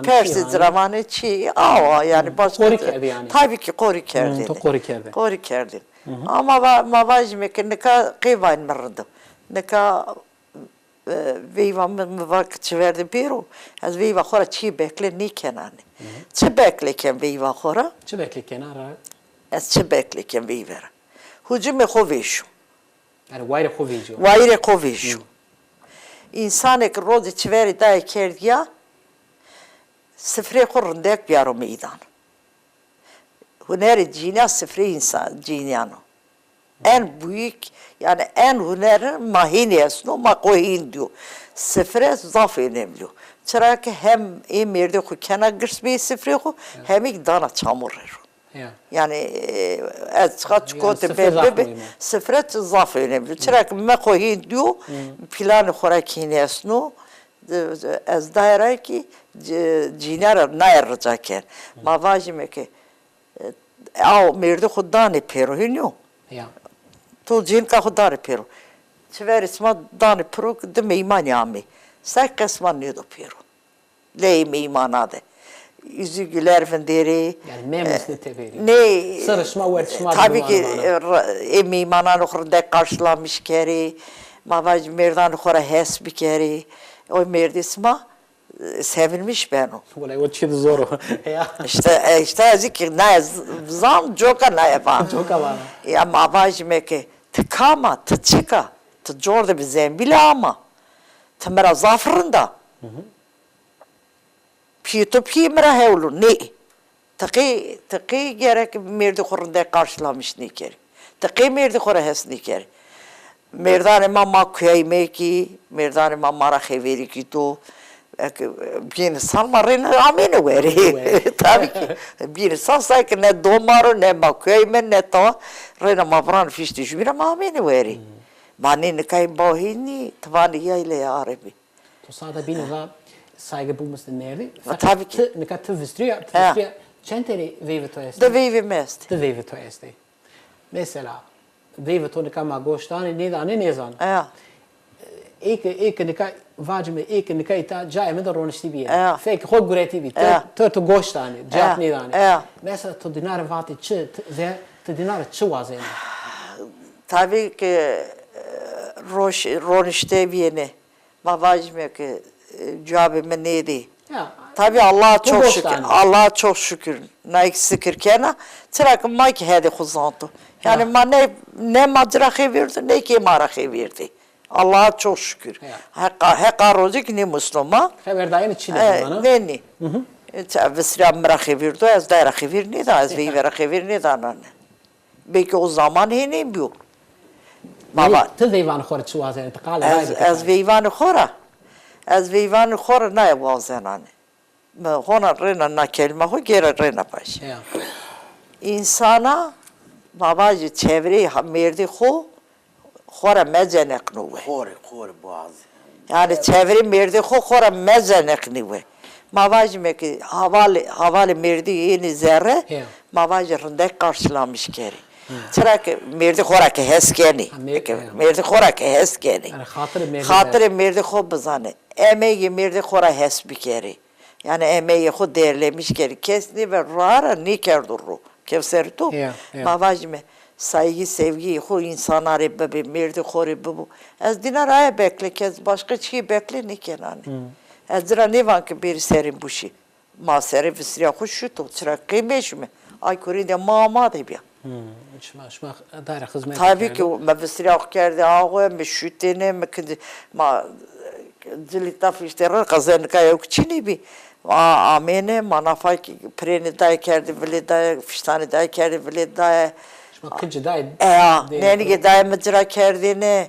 persê ci ra vanê çî, awa yanî başka. Qorî kerdê yanî. Tabî ki qorî kerdêne. To qorî kerdê. Qorî kerdêne. Ama va-, ma vajîme ke nika qey vayîn mi rind o. Nika E, veyva mi, mi va ke çiver de bêro, ez veyva xo ra çîyê bekle nêkenanê. Çi bekle ken veyva xo ra? Çi bekle kena ra? Ez çi bekle ken veyve ra? Hucumê xo vêjo. Yanî wayirê xo vêjo. Wayirê xo vêjo. Însanê ke rocê çiverî daye kerdîya, sifreyê xo rindek biyaro meydan. Hunerê cînîya sifreyê însan, cînîyan o. En büyük, yanî en huner ma hînî esno, ma xo hîn dîyo. Sifre zaf önemli o. Çira ke hem ê mêrdê xo kena girs bê sifrê xo, hem kî dana çamur rê ro. Yanî, e, ez çiqa çikote bebe, sifre zaf önemli. Çira ke mi xo hîn dîyo, planê xo ra kî hînî esno, ez daye ra kî cînîya ra naye rica ken. Ma vajîme ke E, aw mêrdê xo danê pêro, hînî yo? Ya. To cênika xo danê pêro. Çiverê sima danê piro, di meymanî amê. Say qesma nêdo pêro. Leyê meymana de. Yüzü güler vinderê. Yanî memusnê teberî. Nê, sirrê şima werd şima. Tabî ki, e, ê meymananê xo rindek qarşılamış kerê. Ma vajî mêrdanê xo ra hes bikerê. O mêrdê sima sevinmiş beno. Wele o çî de zor o. Ya. Îşte, e, îşte ez kî naye z-, zan, coka naye van. Coka van. Ya ma vajîme ke ti kam a, ti çik a, ti cor de bi zembîle ama, ti mi ra zaf rind a. Pîyê to pîyê mi ra hewl o, nê. Ti qey, ti qey gerek mêrdê xo rindek qarşılamış nêkerî. Ti qey mêrdê xo ra hes nêkerî. Mêrdanê ma, ma kuyayîme kî, mêrdanê ma, ma ra xeverî kî do. Eke bîyêne sal ma rêne amêne werê. Tabî kî. Bîyêne sal say ke ne do ma ro, ne ma kuyayîme, ne tawa. Rêne ma viranê fîştê jumî ra ma amêne werê. Ma nê nikayê baw hênî, ti vanê yaylaya Arebî. To sada bîne va saygı bulmuşsun merdi. Fakat tabî ki. Ti, nika ti vistirîya, ti vistirîya çend tenî veyvê to estê? Di veyvê mi estê. Di veyvê to estê. Mesela, veyvê to nika ma goş danê, nêdanê, nêzan. Ya. Ê ke, ê ke nika vacime, ê ke nika îta cayê mi de roniştî bîye. Ya. Fekê xo guretî bî. Ya. Ti, ti goş danê, cewab nêdanê. Ya. Mesela, to dîna ra vatê çi, ti, ze, ti dîna ra çi wazenê? Tabî ki, e, roş-, ronişte bîyêne. Ma vajîme ke, e, cewabê mi nêdê. Ya. Tabî Allaha çok şükür. Allaha çok şükür. Nay kî sikir kena. Çira ke ma kî hedê xo zanto. Yanî ma ne, ne ma ci ra xêvêrdê, ne kî ê ma ra xêvêrdê. Allaha çok şükür. Ya. Heqa, heqa rocê kî nêmusno ma. Xeberdayene çî de vana? Nê, nê. E, vistirîya mi ra xêvêrdo, ez daye ra xêvêr nêdana, ez veyve ra xêvêr nêdana. Belkî o zaman hênî bîyo. Baba. Ti veyvanê xo ra çi wazenê? Ti qala ray bike. Ez veyvanê xo ra, ez veyvanê xo ra naye wazenanê. Mi hona rêna na kelîma xo gêra rêna vajî. Ya. Însana, ma vajî çevreyê ha-, mêrdê xo, xo ra meceneqno we. Xo rê, xo rê biwazê. Yanî çevrê mêrdê xo, xo ra meceneqnî we. Ma vajîme ke havalê, havalê mêrdî yenî zerre, ma vajî rindek qarşılamış kerê. Çira ke mêrdî xo ra ke hes kenê. Eke mêrdî xo ra ke hes kenê. Yanî xatirê mêrdî, xatirê mêrdî xo bizanê. Emegê mêrdî xo ra hes bikerê. Yanî emegê xo değerlemiş kerê. Kes nêver ra ra nêkerdo ro. Kewser to. Ma vajîme, Saygî, sevgî xo însana rê bibê, mêrdê xo rê bibo. Ez dîna ra aye bekle ke, ez başqa çîyê bekle nêkenanê. Ez ci ra nêvan ke bêrî serên buşî. Ma serê vistirîya xo şuto, çira qey meşume? Ay kurî de ma amade bîya. Hmm, şima, şima daîre xizmetî kerdê? Tabî ki, mi vistirîya xo kerdê, axwe, mi şutêne, mi ki, ma cilîta fiştê ri qezenika yew ki çinî bî. Ma amêne, ma nafa ki pirênê daye kerdê vilê daye, fiştanê daye kerdê vilê daye. Şima kincî daye? Eya, dê nenîgê daye mi cira kerdêne.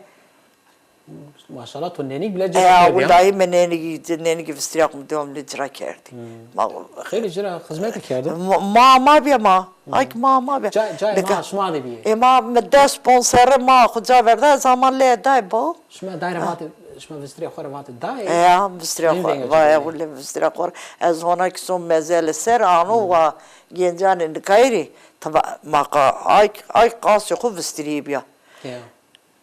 Maşallah, to nenîg bile cira kerdî, ha? Wellahî mi nenîgî, nenîgî vistirîya xo mi dewam lê cira kerdî. Hmm. Ma, xeylê cira xizmetî kerdo. Ma, ma, ma bîya ma. Hmm. Ay ki ma, ma bîya. Ca, cayê ma şima de bîyê. E, ma mi des ponc serre ma xo ca verda, ez ama lê day bo. Şima daîre vatê, şima vistirîya xo ra vatê dayê. E, ya, vistirîya xo ra, vaya, wele vistirîya xo ra. Ez hona ki son mezele ser ano wa gencanê nikayî rê. Taba, ma qa, ay, ay qasê xo vistirîyê bîya. Ya.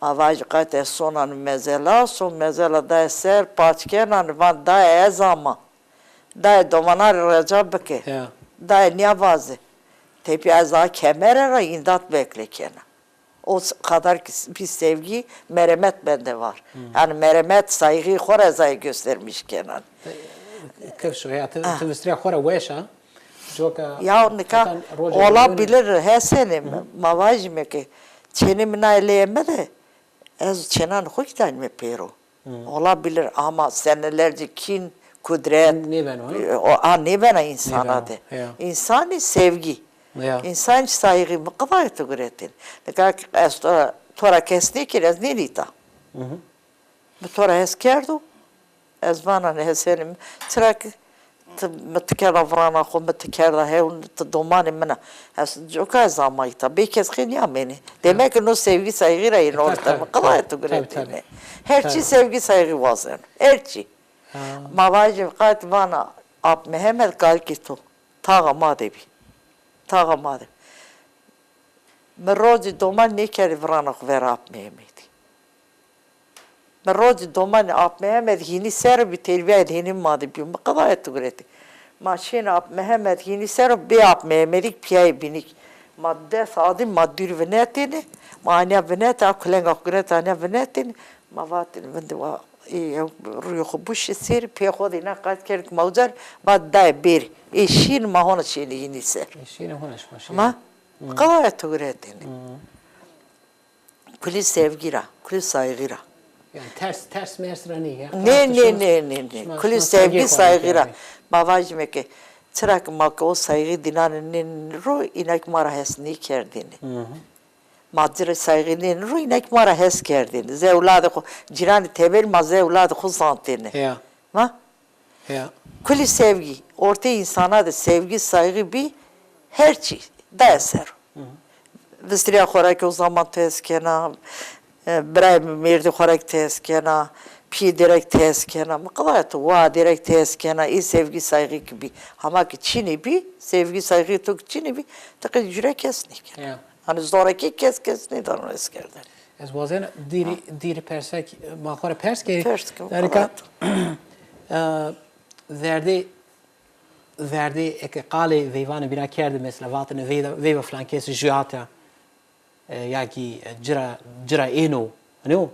Ma vajî qayt ez sonanî mezela, son mezela daye ser, paç kenanî, van daye ez ama. Daye domana rê reca bike. Ya. Daye nîya vaze. Tepî ez a kemere ra îmdat bekle kena. O s-, kadar ki s-, bir sevgi, merhamet bende var. Hı. Yani merhamet, saygı xo ra ez aye göstermiş kenan. Kifş o ya, ti, ti vistirîya xo ra weş a. Coka. Ya nika olabilir, hesenê, ma vajîme ke çênê mi naye leyê mi de, ez çênanê xo kî danîme pêro. Olabilir ama senelerce kin, kudret, nêbeno, ha? E, o, a, nêbena însana de. Nêbeno, ya. Însanî sevgî. Ya. Însanî saygı, mi qedayê to guretên. Nika ki ez to ra, to ra kes nêkir, ez nênîta. Mi to ra hes kerdo, ez vana nê hesenê mi. Çira ki ti mi ti kerda virana xo, mi ti kerda hewn, ti domanê min a. Ez coka ez ama îta. Bê kes qey nîyamênê. Demek ki no sevgî saygî ra yeno orte. Mi qedayê to guretêne. Her çî sevgî saygî wazeno. Her çî. Ma vajî qayt vana Ap Mihemed kalikê to. Taxa ma de bî. Taxa ma de. Mi rocî doman nêkerdî virana xo ver Ap Mihemedî. Mi rocî domanî Ap Mihemed hînî ser o bî, terbîyayê hînî ma de bîyo. Mi qedayê to guretî. Ma şînî Ap Mihemed hînî ser o, bê Ap Mihemedî pîyayê bînî. Ma des adî ma dûrî vinetêne. Ma anîya vinetê, a kulenga xo guretê anîya vinetêne. Ma vatêne vindî wa, ê, ew rûyê xo buşê sêrî, pê xo de îna qayt kerd ki ma uca rê, vat dayê bêrî. Ê şînî ma hona şînî hînî ser. Ê şînî hona şima şînî. Ma qedayê to guretêne. Kulî sevgî ra, kulî saygî ra. Yanî ters, ters mers ra nê ya. Nê, nê, nê, nê, nê. Kulî sevgî, saygî ra. Ma vajîme ke, çira ke ma ke o saygî dînanê nênî ro, îna kî ma ra hes nêkerdêne. Ma ci rê saygî nênî ro, îna kî ma ra hes kerdêne. Zê ewladê xo, cîranê teberî ma zê ewladê xo zantêne. Ya. Ma? Ya. Kulî sevgî, ortê însana de sevgî, saygî bî, her çî daye ser o. Vistirîya xo ra kî o zaman ti hes kena, e, birayê mêrdê xo ra kî ti hes kena, pîyê dê ra kî ti hes kena, mi qedayê to, waa dê ra kî ti hes kena, ê sevgî, saygî kî bî. Hama kî çinî bî, sevgî, saygî to kî çinî bî, ti qey cure kes nêkena. Ya. Hanî zoraki kes kes nêdano hes kerdene. Ez wazena dîrî, dîrî persek, ma xo ra pers kerî. Pers ke, derika, e, verdê, verdê eke qalê veyvanê bîna kerdê, mesela vatêne veyva, veyva filan kesî jû hata, e, ya kî, e, cira, cira êno, hanî o?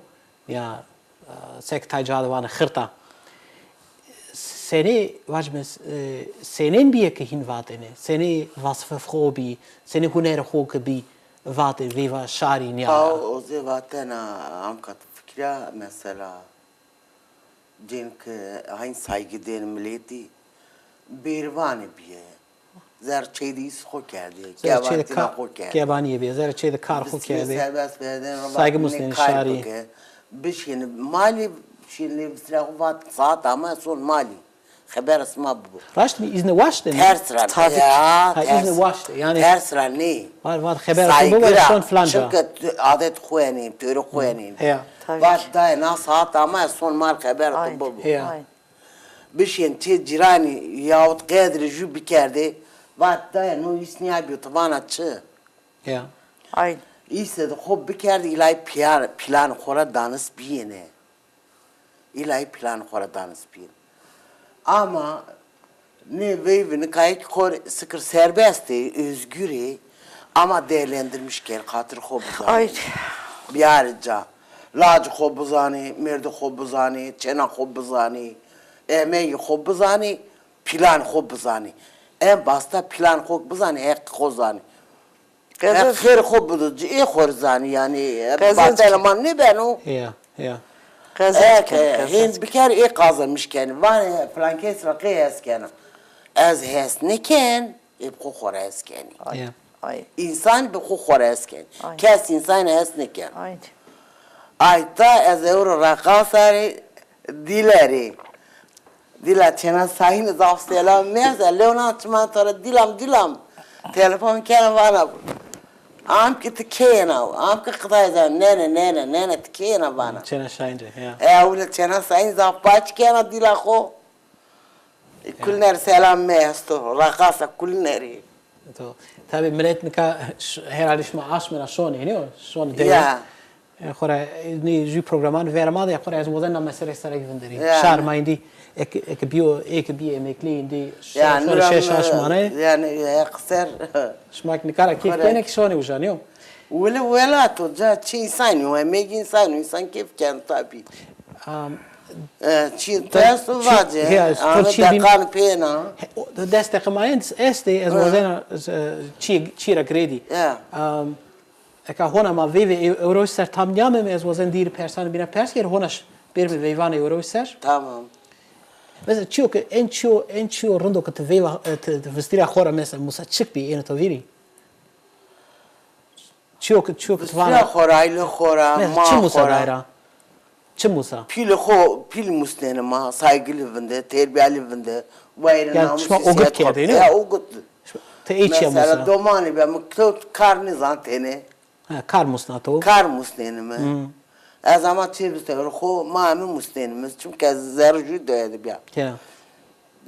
Ya, e, seke tay ca de vanê xirta. Senê, vacime, e, senên bîye ke hîn vatêne? Senê vasifê xo bî, senê hunerê xo ke bî vatê veyva şarî nîya? Aw, o zê vatena, amka ti fikirîya, mesela, cên ke hayn saygı dên miletî, bêrvanê bîye. Zerrê çêy de îs xo kerdê. Zerrê çêy de kebanîye bîye. Zerrê çêy de kar xo kerdê. Serbest verdên, saygı mustêne şarî. Bişînê malî, şînê vistirîya xo vat saet ama son malî. Xebera sima bibo. Raşt mi, îzne waşt de mi? Ters ra. Tabî ki. Ya, ha, îzne waşt de. Yanî ters ra nê. Vat, vat xebera to bibo, son filan ca. Çimke tu-, adet xo yenê, töre xo yenê. Ya. Vat dayê na saet ama son mal xebera to bibo. Ya. Bişên çê cîranî yahut qedrê jû bikerdê, vat dayê no îs nîya bîyo, ti vana çi? Ya. Îse de xo bikerdê, îlayî pîya-, pîlanê xo ra danis bîyêne. Îlayî pîlanê xo ra danis bîyêne. Ama nê veyvî nikayê kî xo rê sikir serbest ê, özgür ê. Ama değerlendirmiş kên, xatir xo bizanî. Ay. Biyarî ca. Lacî xo bizanî, mêrdî xo bizanî, çêna xo bizanî, emegî xo bizanî, planî xo bizanî. En basta planî xo bizanî, heqî xo zanî. Heq xêr xo bido ci, ê xo rê zanî yanî. Qezenc batena ma nêbeno. Ya, ya. Qezenc kên, qezenc. Hên biker ê qazanmiş kenî. Vanê filan kes ra qey hes kena. Ez hes nêken. Ê bi xo xo ra hes kenî. Ay, ay. Însan bi xo xo ra hes kenî. Ay. Kes însanî hes nêkeno. Ay. Ayta ez ewro reqasa rê dîle rê. Dîla çêna sayîne zaf selam mî ez, ez lew na çiman to ra dîlam, dîlam. Telefon kena vana bu. Am ki ti kê yena? Am ki qitay zan, nene, nene, nene ti kê yena vana. Çêna sayîne, ya. E, ewle çêna sayîne zaf paç kena dîla xo. E, kulîne rê selam mî esto, reqasa kulîne rê. To, tabî milet nika ş-, herhalde şima aşmê ra şonê, nîyo? Şonê dewe. Ya. E, xora, e, nî jû programan vera ma de, xora ez wazen na mesele sere vinderî. Ya. Şar ma îndî, ek, ek biyo, ek biyo emekli îndî, ş-, ya, şonê şeş aşmane. Yanî, e, qeser. Şima ki nika ra keyf kenê ki şonê uca, nîyo? Wele welato ca çi însanî yo, emegî însanî yo, însan keyf keno tabî. Am, e, çi to, to esto vace, ya, to ame çi deqan pêna. He, o, des deqe ma estê, ez wazena, e, çi, çi ra girêdî. Ya. Am, eka hona ma veyvê ew-, ewro ser tam nîyameme, ez wazen dîrî persan bîna pers ker, hona ş-, bêrme veyvanê ewro ser. Tamam. Mesela çiyo ke, en çiyo, en çiyo rindo ke ti veyva, e, ti, ti vistîra xo ra mesela musa çik bî, êno to vîrî? Çiyo ki, çiyo ki ti vana. Vistîra xo ra, aîle xo ra, ma xo ra. Mesela çi musa dayra? Çi musa? Pîlê xo, pîl musnenê ma, saygilî vinde, terbîyalî vinde, wayîrê namûsî sîyet xo. Ya, o git. Ti ey çiya musa? Mesela domanî be, mi kewt kar nêzan tenê. Ha, kar musna to? Kar musnenîme. Hmm. Ez ama çê vistewrê xo, ma mi musnenîme. Çimke ez zerrê jû doye de bîya. Ya.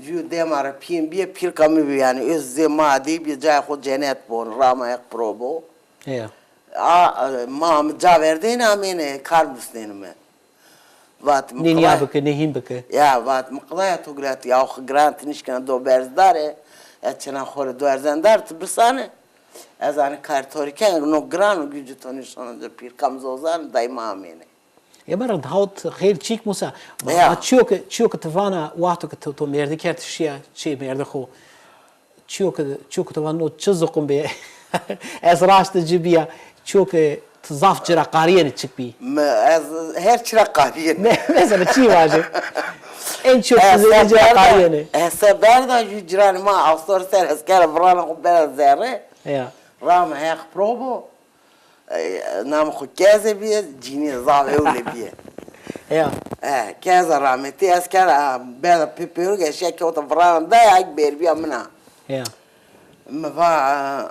Jû dema ra pîyên bîye, pîrka mi bî yanî, öz zê ma dê bîye, cayê xo cenet bo, rama Heq piro bo. Ya. A, ma mi ca verdêne amêne kar musnenîme. Vat mi. Nê nîya bike, nê hîn bike. Ya, vat mi qilaya to girat, ya xo giran ti nişkena do berz dare, ez çêna xo rê do erzena dar, ti bisane. Ez anî kar to rê ken, no giran o, gücü to nişona do pîrka mi zozan, dayma amêne. Ê, ma rind hawt xeyr çîk musa. Ya. Ma çiyo ke, çiyo ke ti vana, wexto ke to, to mêrdî kerd, ti şîya çê mêrdî xo. Çiyo ke, çiyo ke ti vana no çi ziqum bî. Ez raşte ci bîya. Çiyo ke ti zaf ci ra qarîyenê çik bî. Mi, ez her çi ra qarîyenê. Me-, mesela çi vaje? En çok ti zêde ci ra qarîyenê. Hese berda jû ciranê ma astor ser ez kera virana xo bera zerre. Ya. Rama Heq piro bo. E, namê xo Keze bîye, cînîye zaf ewle bîye. Ya. E, Keze rametî ez kera, bena pê pêruk ez şiya kewta virana daya, bêrbîya min a. Ya. Mi va,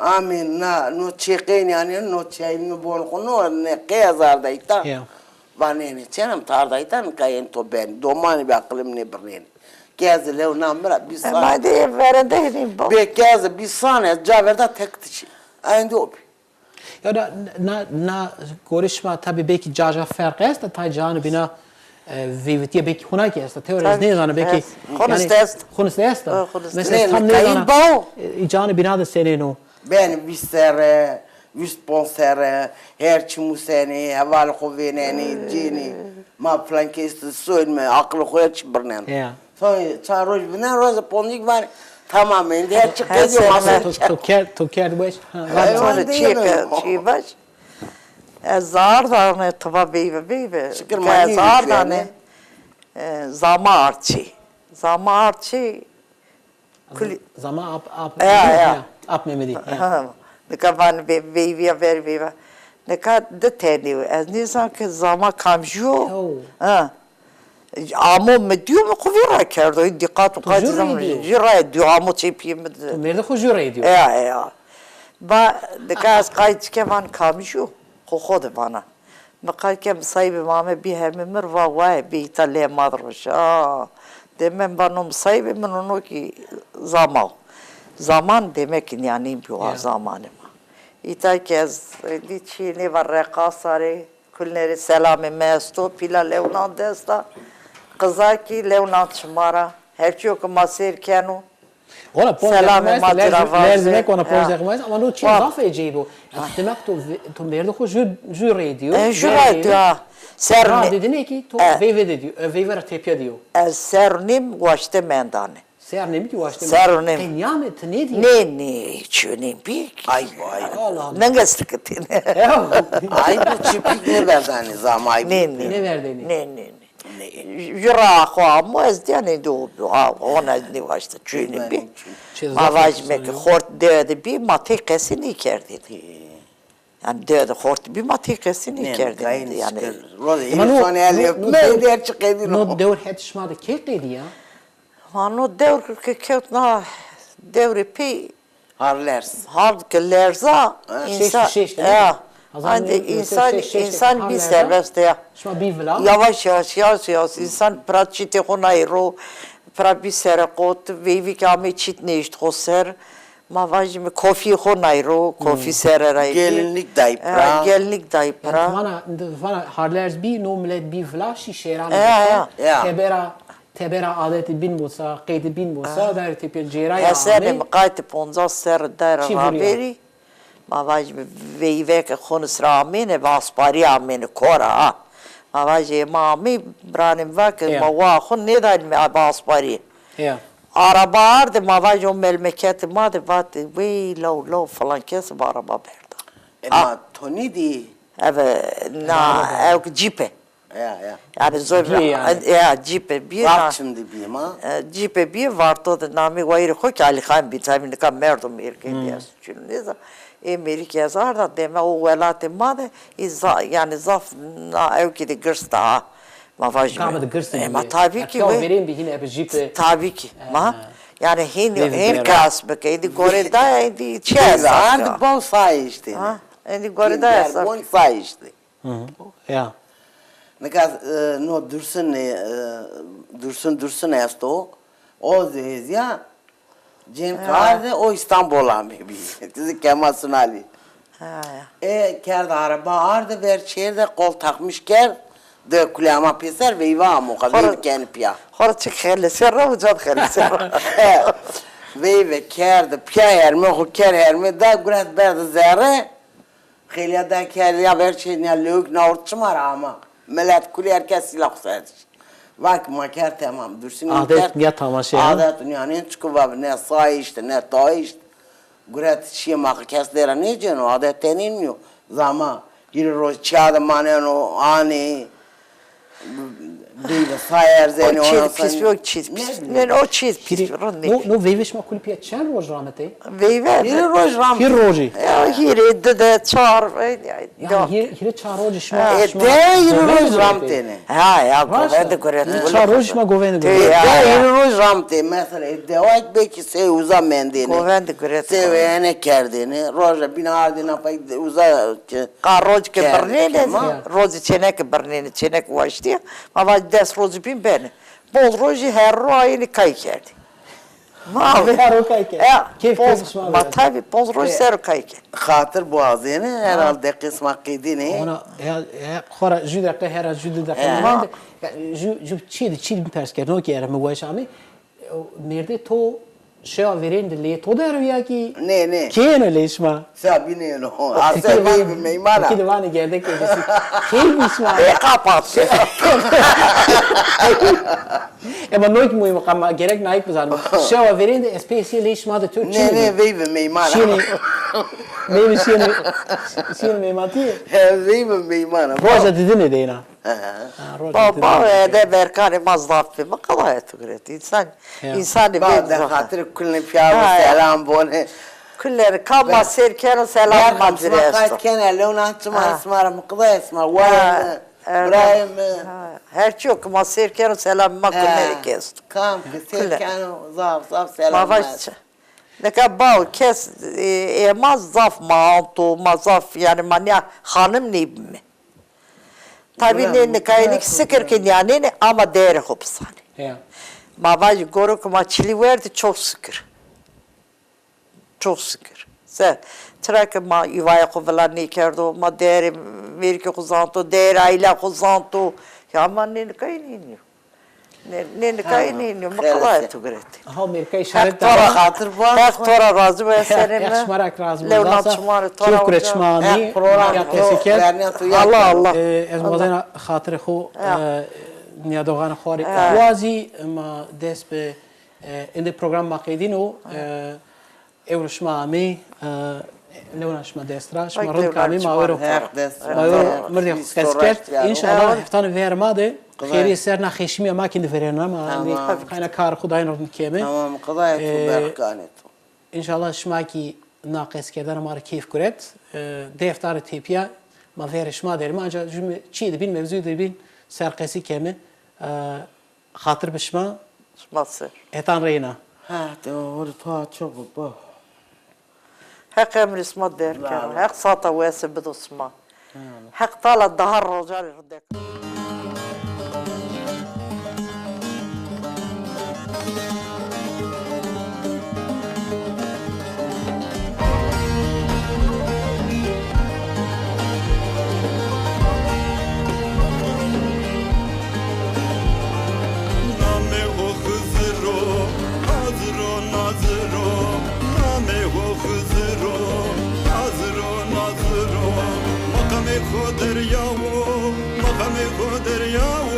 amê na, no çê qey nîyanê, no çê mi bon xo no, nê qey ez arda îta. Ya. Va nê, nê, çêna mi ti arda îta, nika ên to benî. Domanî bî aqilê mi nêbirnênê. Keze lew na mi ra bîst sane. Ma de verende henî bo. Bê Keze bîst sane, ez ca verda tek ti çî. Ayndî o bî. Ya da na, na gorê şima tabî belkî ca ca ferq esta, tay canê bîna, e, veyvitîye belkî hona kî esta. Tewr ez nêzana belkî. Xo niste est. Xo niste esta. Mesela tam nêzana. E, canê bîna de senên o. Benî vîst serre, vîst ponc serre, her çi musenê, hevalê xo vênenê, cênê. Ma filan kes de soyme, aqilê xo her çi birneno. Ya. Sonra çar roj binen, roza poncik vanê, tamam, êndî her çi qedîyo, ma ser. To, to kerd, to kerd weş. Ha, vanê. Çi ke, çi baş. Ez zar dane, tiba beyve, beyve. Şikir ma ez zar dane. E, zama arçî. Zama arçî. Kulî. Zama ap, ap. Ya, ya. Ap Memedî, ya. Ha, nika vanê veyvîya ver veyva. Nika di tenî yo. Ez nêzan ke zama kamjî yo. Ha. Amo mi dîyo, mi xo vîr ra kerdo. Dîqat û qaytî zam jû ra dîyo, amo çê pîyê mi de. To mêrdê xo jû ra dîyo. Ya, ya. Va, nika ez qayt ke van kamjî yo. Xo xo de vana. Mi qay ke misayîbê ma ame bî hemî mir, va waye bê îta lê ma de roşa. Deme mi va no misayîbê min o, no kî zama o. Zaman demek ki nîyanîn bî wa zamanê ma. Îta ke ez dî çîyê nêva reqasa rê. Kulîne rê selamê mi esto, pîla lewnan dest a. Qiza kî lewnan çima ra. Her çîyo ke ma sêr keno. Ona ponc Selamê deqîqe ma tira vajê. Merzimek ona ponc deqîqe ma, ama no çî zaf ecêb o. Ya, demek to ve-, to mêrdê xo jü, jü rê dîyo. E, jü rê dîyo, ha. Ser ra ne- dedine ki to veyve de dîyo, e, veyve ra tepya dîyo. Ez ser nîm waşte mendane. Ser nîm ki waşte mendane. Ser nîm. Te nîyame, ti nêdî? Nê, nê, çi nîm bî. Ay, ay. Allah Allah. Nenge stikitine. Ay, bu çipik ne verdane zam, ay. Nê, nê. Ne verdane? Nê, nê, nê. Ju ra xo amo ez dîya nêdî o, ha, ona nêwaşta çuyînî bî. Ma vajîme ke xort dewe de bî, ma tey qesî nêkerdêne. Yanî dewe de xort bî, ma tey qesî nêkerdêne. Yanî. Rozê însanî elê me der çi qedîno. No dewr het şima de key qedîya? Ma no dewr ke kewt na dewrê pey Harlerz. Hard ke lerza, însan, ya. Andi însan, însan bî serbest ya. Şima bî vila? Yavaş yavaş, yavaş yavaş, însan pira çîtê xo nayê ro, pira bî sereqot, veyvî ke amê çît nêişt xo ser. Ma vajîme kofî xo nayê ro, kofî ser ra yê. Gelinlik dayî pira. Gelinlik dayî pira. Yanî vana, vana Harlerz bî, no milet bî vila, şî şêran. Ya, ya. Tebera Tebera adetê bîn bosa, qeydê bîn bosa, dayra tepîya cêrayê amê. Hesenê mi qaytê poncas serre dayra raverî. Ma vajîme veyve ke xo nisra amêne, bi asparî amêne kora ha. Ma vajê ma amê, biranê mi va ke ma waa xo nêdanîme bi asparî. Araba arde, ma vajê o melmeketê ma de, vatê wey law law filan kes bi araba berda. E, ma to nêdî? Eve, na, ew ke cîpe. Ya, ya. Yanî zor bîye yanî. Ya, cîpe bîye. Vart çim de bîye ma. E, cîpe bîye, varto de namê wayîrê xo ki Alîxan bî. Tabî nika merdo mêrikê dî ez çin nêza. Ê mêrikê ez arda deme o welatê ma de, î za-, yanî zaf na ewkî de girs da ha. Ma vajîme. Kamî de girs de bîye. E, ma tabî ki. Verên bî hîn ebe jîpe. Tabî ki. Ma yanî hîn, hîn kas bike. Îdî gore daya, îdî çi esas ya. Ardi bol sayî îşte. Ha, îdî gore daya esas. Bol sayî îşte. Ya. Nika, e, no Dursun, e, Dursun, Dursun esto. O zî hêzîya cênî arde, o Îstanbul amê bî. Ti zî Kemal Sunalî. Ha, ya. E, kerd araba arde ver çêr de, qol takmış kerd. De kulê ama pêser veyve amo, xo veyve kenî pîya. Xora çik xelesê ra, uca de xelesê ra. Veyve kerd pîya hermê xo, kerd hermê da, guret berde zerre. Xêlîya da kerd ya ver çê nîya lewik na ort çima ra ama. Milet kulî her kes sîla xo ser dişt. Va ki ma kerd temam. Dursunî kerd. Adet nîya tamaşe ya. Adet nîya nê çiko va ne sayîşt, ne tayîşt. Guret şîyê ma kes dê ra nêcêno, adet tenê nîyo. Zama hîrê roj çiya de maneno, anê. Beyde say erzenê, o çîz pîs, o çîz pîs. Nê, o çîz pîs, rind nê. No, no veyvê şima kulî pîya çend roj ramitê? Veyve. Hîrê roj ramitê. Hîrê rojî. Ya, hîrê, di de, çar, e, ya, yanî hîrê, hîrê çar rojî şima, e, şima de hîrê roj ramitêne. Ha, ya, govende guret. Hîrê çar rojî şima govende guret. E, de hîrê roj ramitê. Mesela, e, dewa belkî sey uza mendêne. Govende guret. Sey weyene kerdêne. Roja bîn ardêne, pay uza ke Qa roj ke birnêne, rojî çêneke birnêne, çêneke waştîya. Ma vaj des rojî bîn benê. Bol rojî her ro ayînî kay kerdî. Ma her ro kay kerdî. Ya, keyf kerdî şima. Ma tabî ponc roj ser o kay kerdî. Xatir biwazêne, herhalde qisma qedînê. Ona, ya, ya, xora jü deqe, hera jü di deqe. Ya, jü, jü çî di, çî di pers kerdin, o ki ere mi weş amê. Mêrdê to şewa verên de lê to der o ya ki? Nê, nê. Kê yeno lê şima? Sabîne yeno. Ase veyvê meyman a. Ki de vanê gerdek de bisi. Key bî şima? Ê qapat. Ema no ki muhîm, ama gerek nayîk bizanîme. Şewa verên de ez pê sî lê şima de to çi? Nê, nê, veyvê meyman a. Şîyêne, veyvê şîyêne, şîyêne meymanîye? He, veyvê meyman a. Roja didine de yena. He. Ha, roja didine. Baba, ede berkanê ma zaf bî. Ma qala eto guret. Însan, însanî bê de xatirê kulî pîya ro selam bonê. Kulî rê kam ma sêr keno selam ma ci rê esto. Qayt kena lewna çima, sima ra mi qida, sima wayê mi, birayê mi. Her çîyo ke ma sêr keno selam ma kulî rê kî esto. Kam ke sêr keno zaf zaf selam ma esto. Ma vaj çi? Nika baw kes, e, ê ma zaf ma anto, ma zaf, yanî ma nîya xanim nêbîme. Tabî nê nika ênî ki sikir ke nîyanêne ama değerê xo bisanê. Ya. Ma vajî goro ke ma çilî werdî çok şükür. Çok şükür. Se, çira ke ma îvaya xo vila nêkerdo, ma değerê mêrikê xo zanto, değerê aîla xo zanto. Ya ma nê nika ênî nîyo. Nê, nê nikayê nê nê, mi qedayê to girêtî. Ha, mêrikayê şaret da. Heq to ra xatir bo. Heq to ra razî bo, serê mi. Heq şima ra razî bo. Lewna çimanê to ra. Kêf kure çima amî. Heq program ya to qesî kerd. Allah Allah. E, ez wazena xatirê xo, e, nîyadoxanê xo rê. Wazî ma dest bi, e, endê program ma qedîno, e, Ewro şima amê, e, lewna şima dest ra, şima rind ke amê, ma wero, ma wero mirdê xo qesî kerd. Înşallah heftanê verê ma de xêrî ser na xeşimîya ma kî nêvêrena, ma kayna karê xo dayîn rind keme. Tamam, qedayê to, e, berxanê to. Înşallah şima kî na qesîkerdena ma rê keyf guret. E, di hefta rê tepîya ma verê şima der îme, anca jû çîyê de bîn, mewzûyê de bîn ser qesî keme. E, Xatir bi şima. Şima ser. Hetan reyna. Ha, de, were to ha çok bo. Heq emrê sima der kero. Heq sata wese bido sima. Heq Teala daha rocanê rindek. Namê o Xizir o, Xizir o, Nazir o. Namê o Xizir o, Xizir o, Nazir o. Meqamê xo derya wo, meqamê xo derya wo.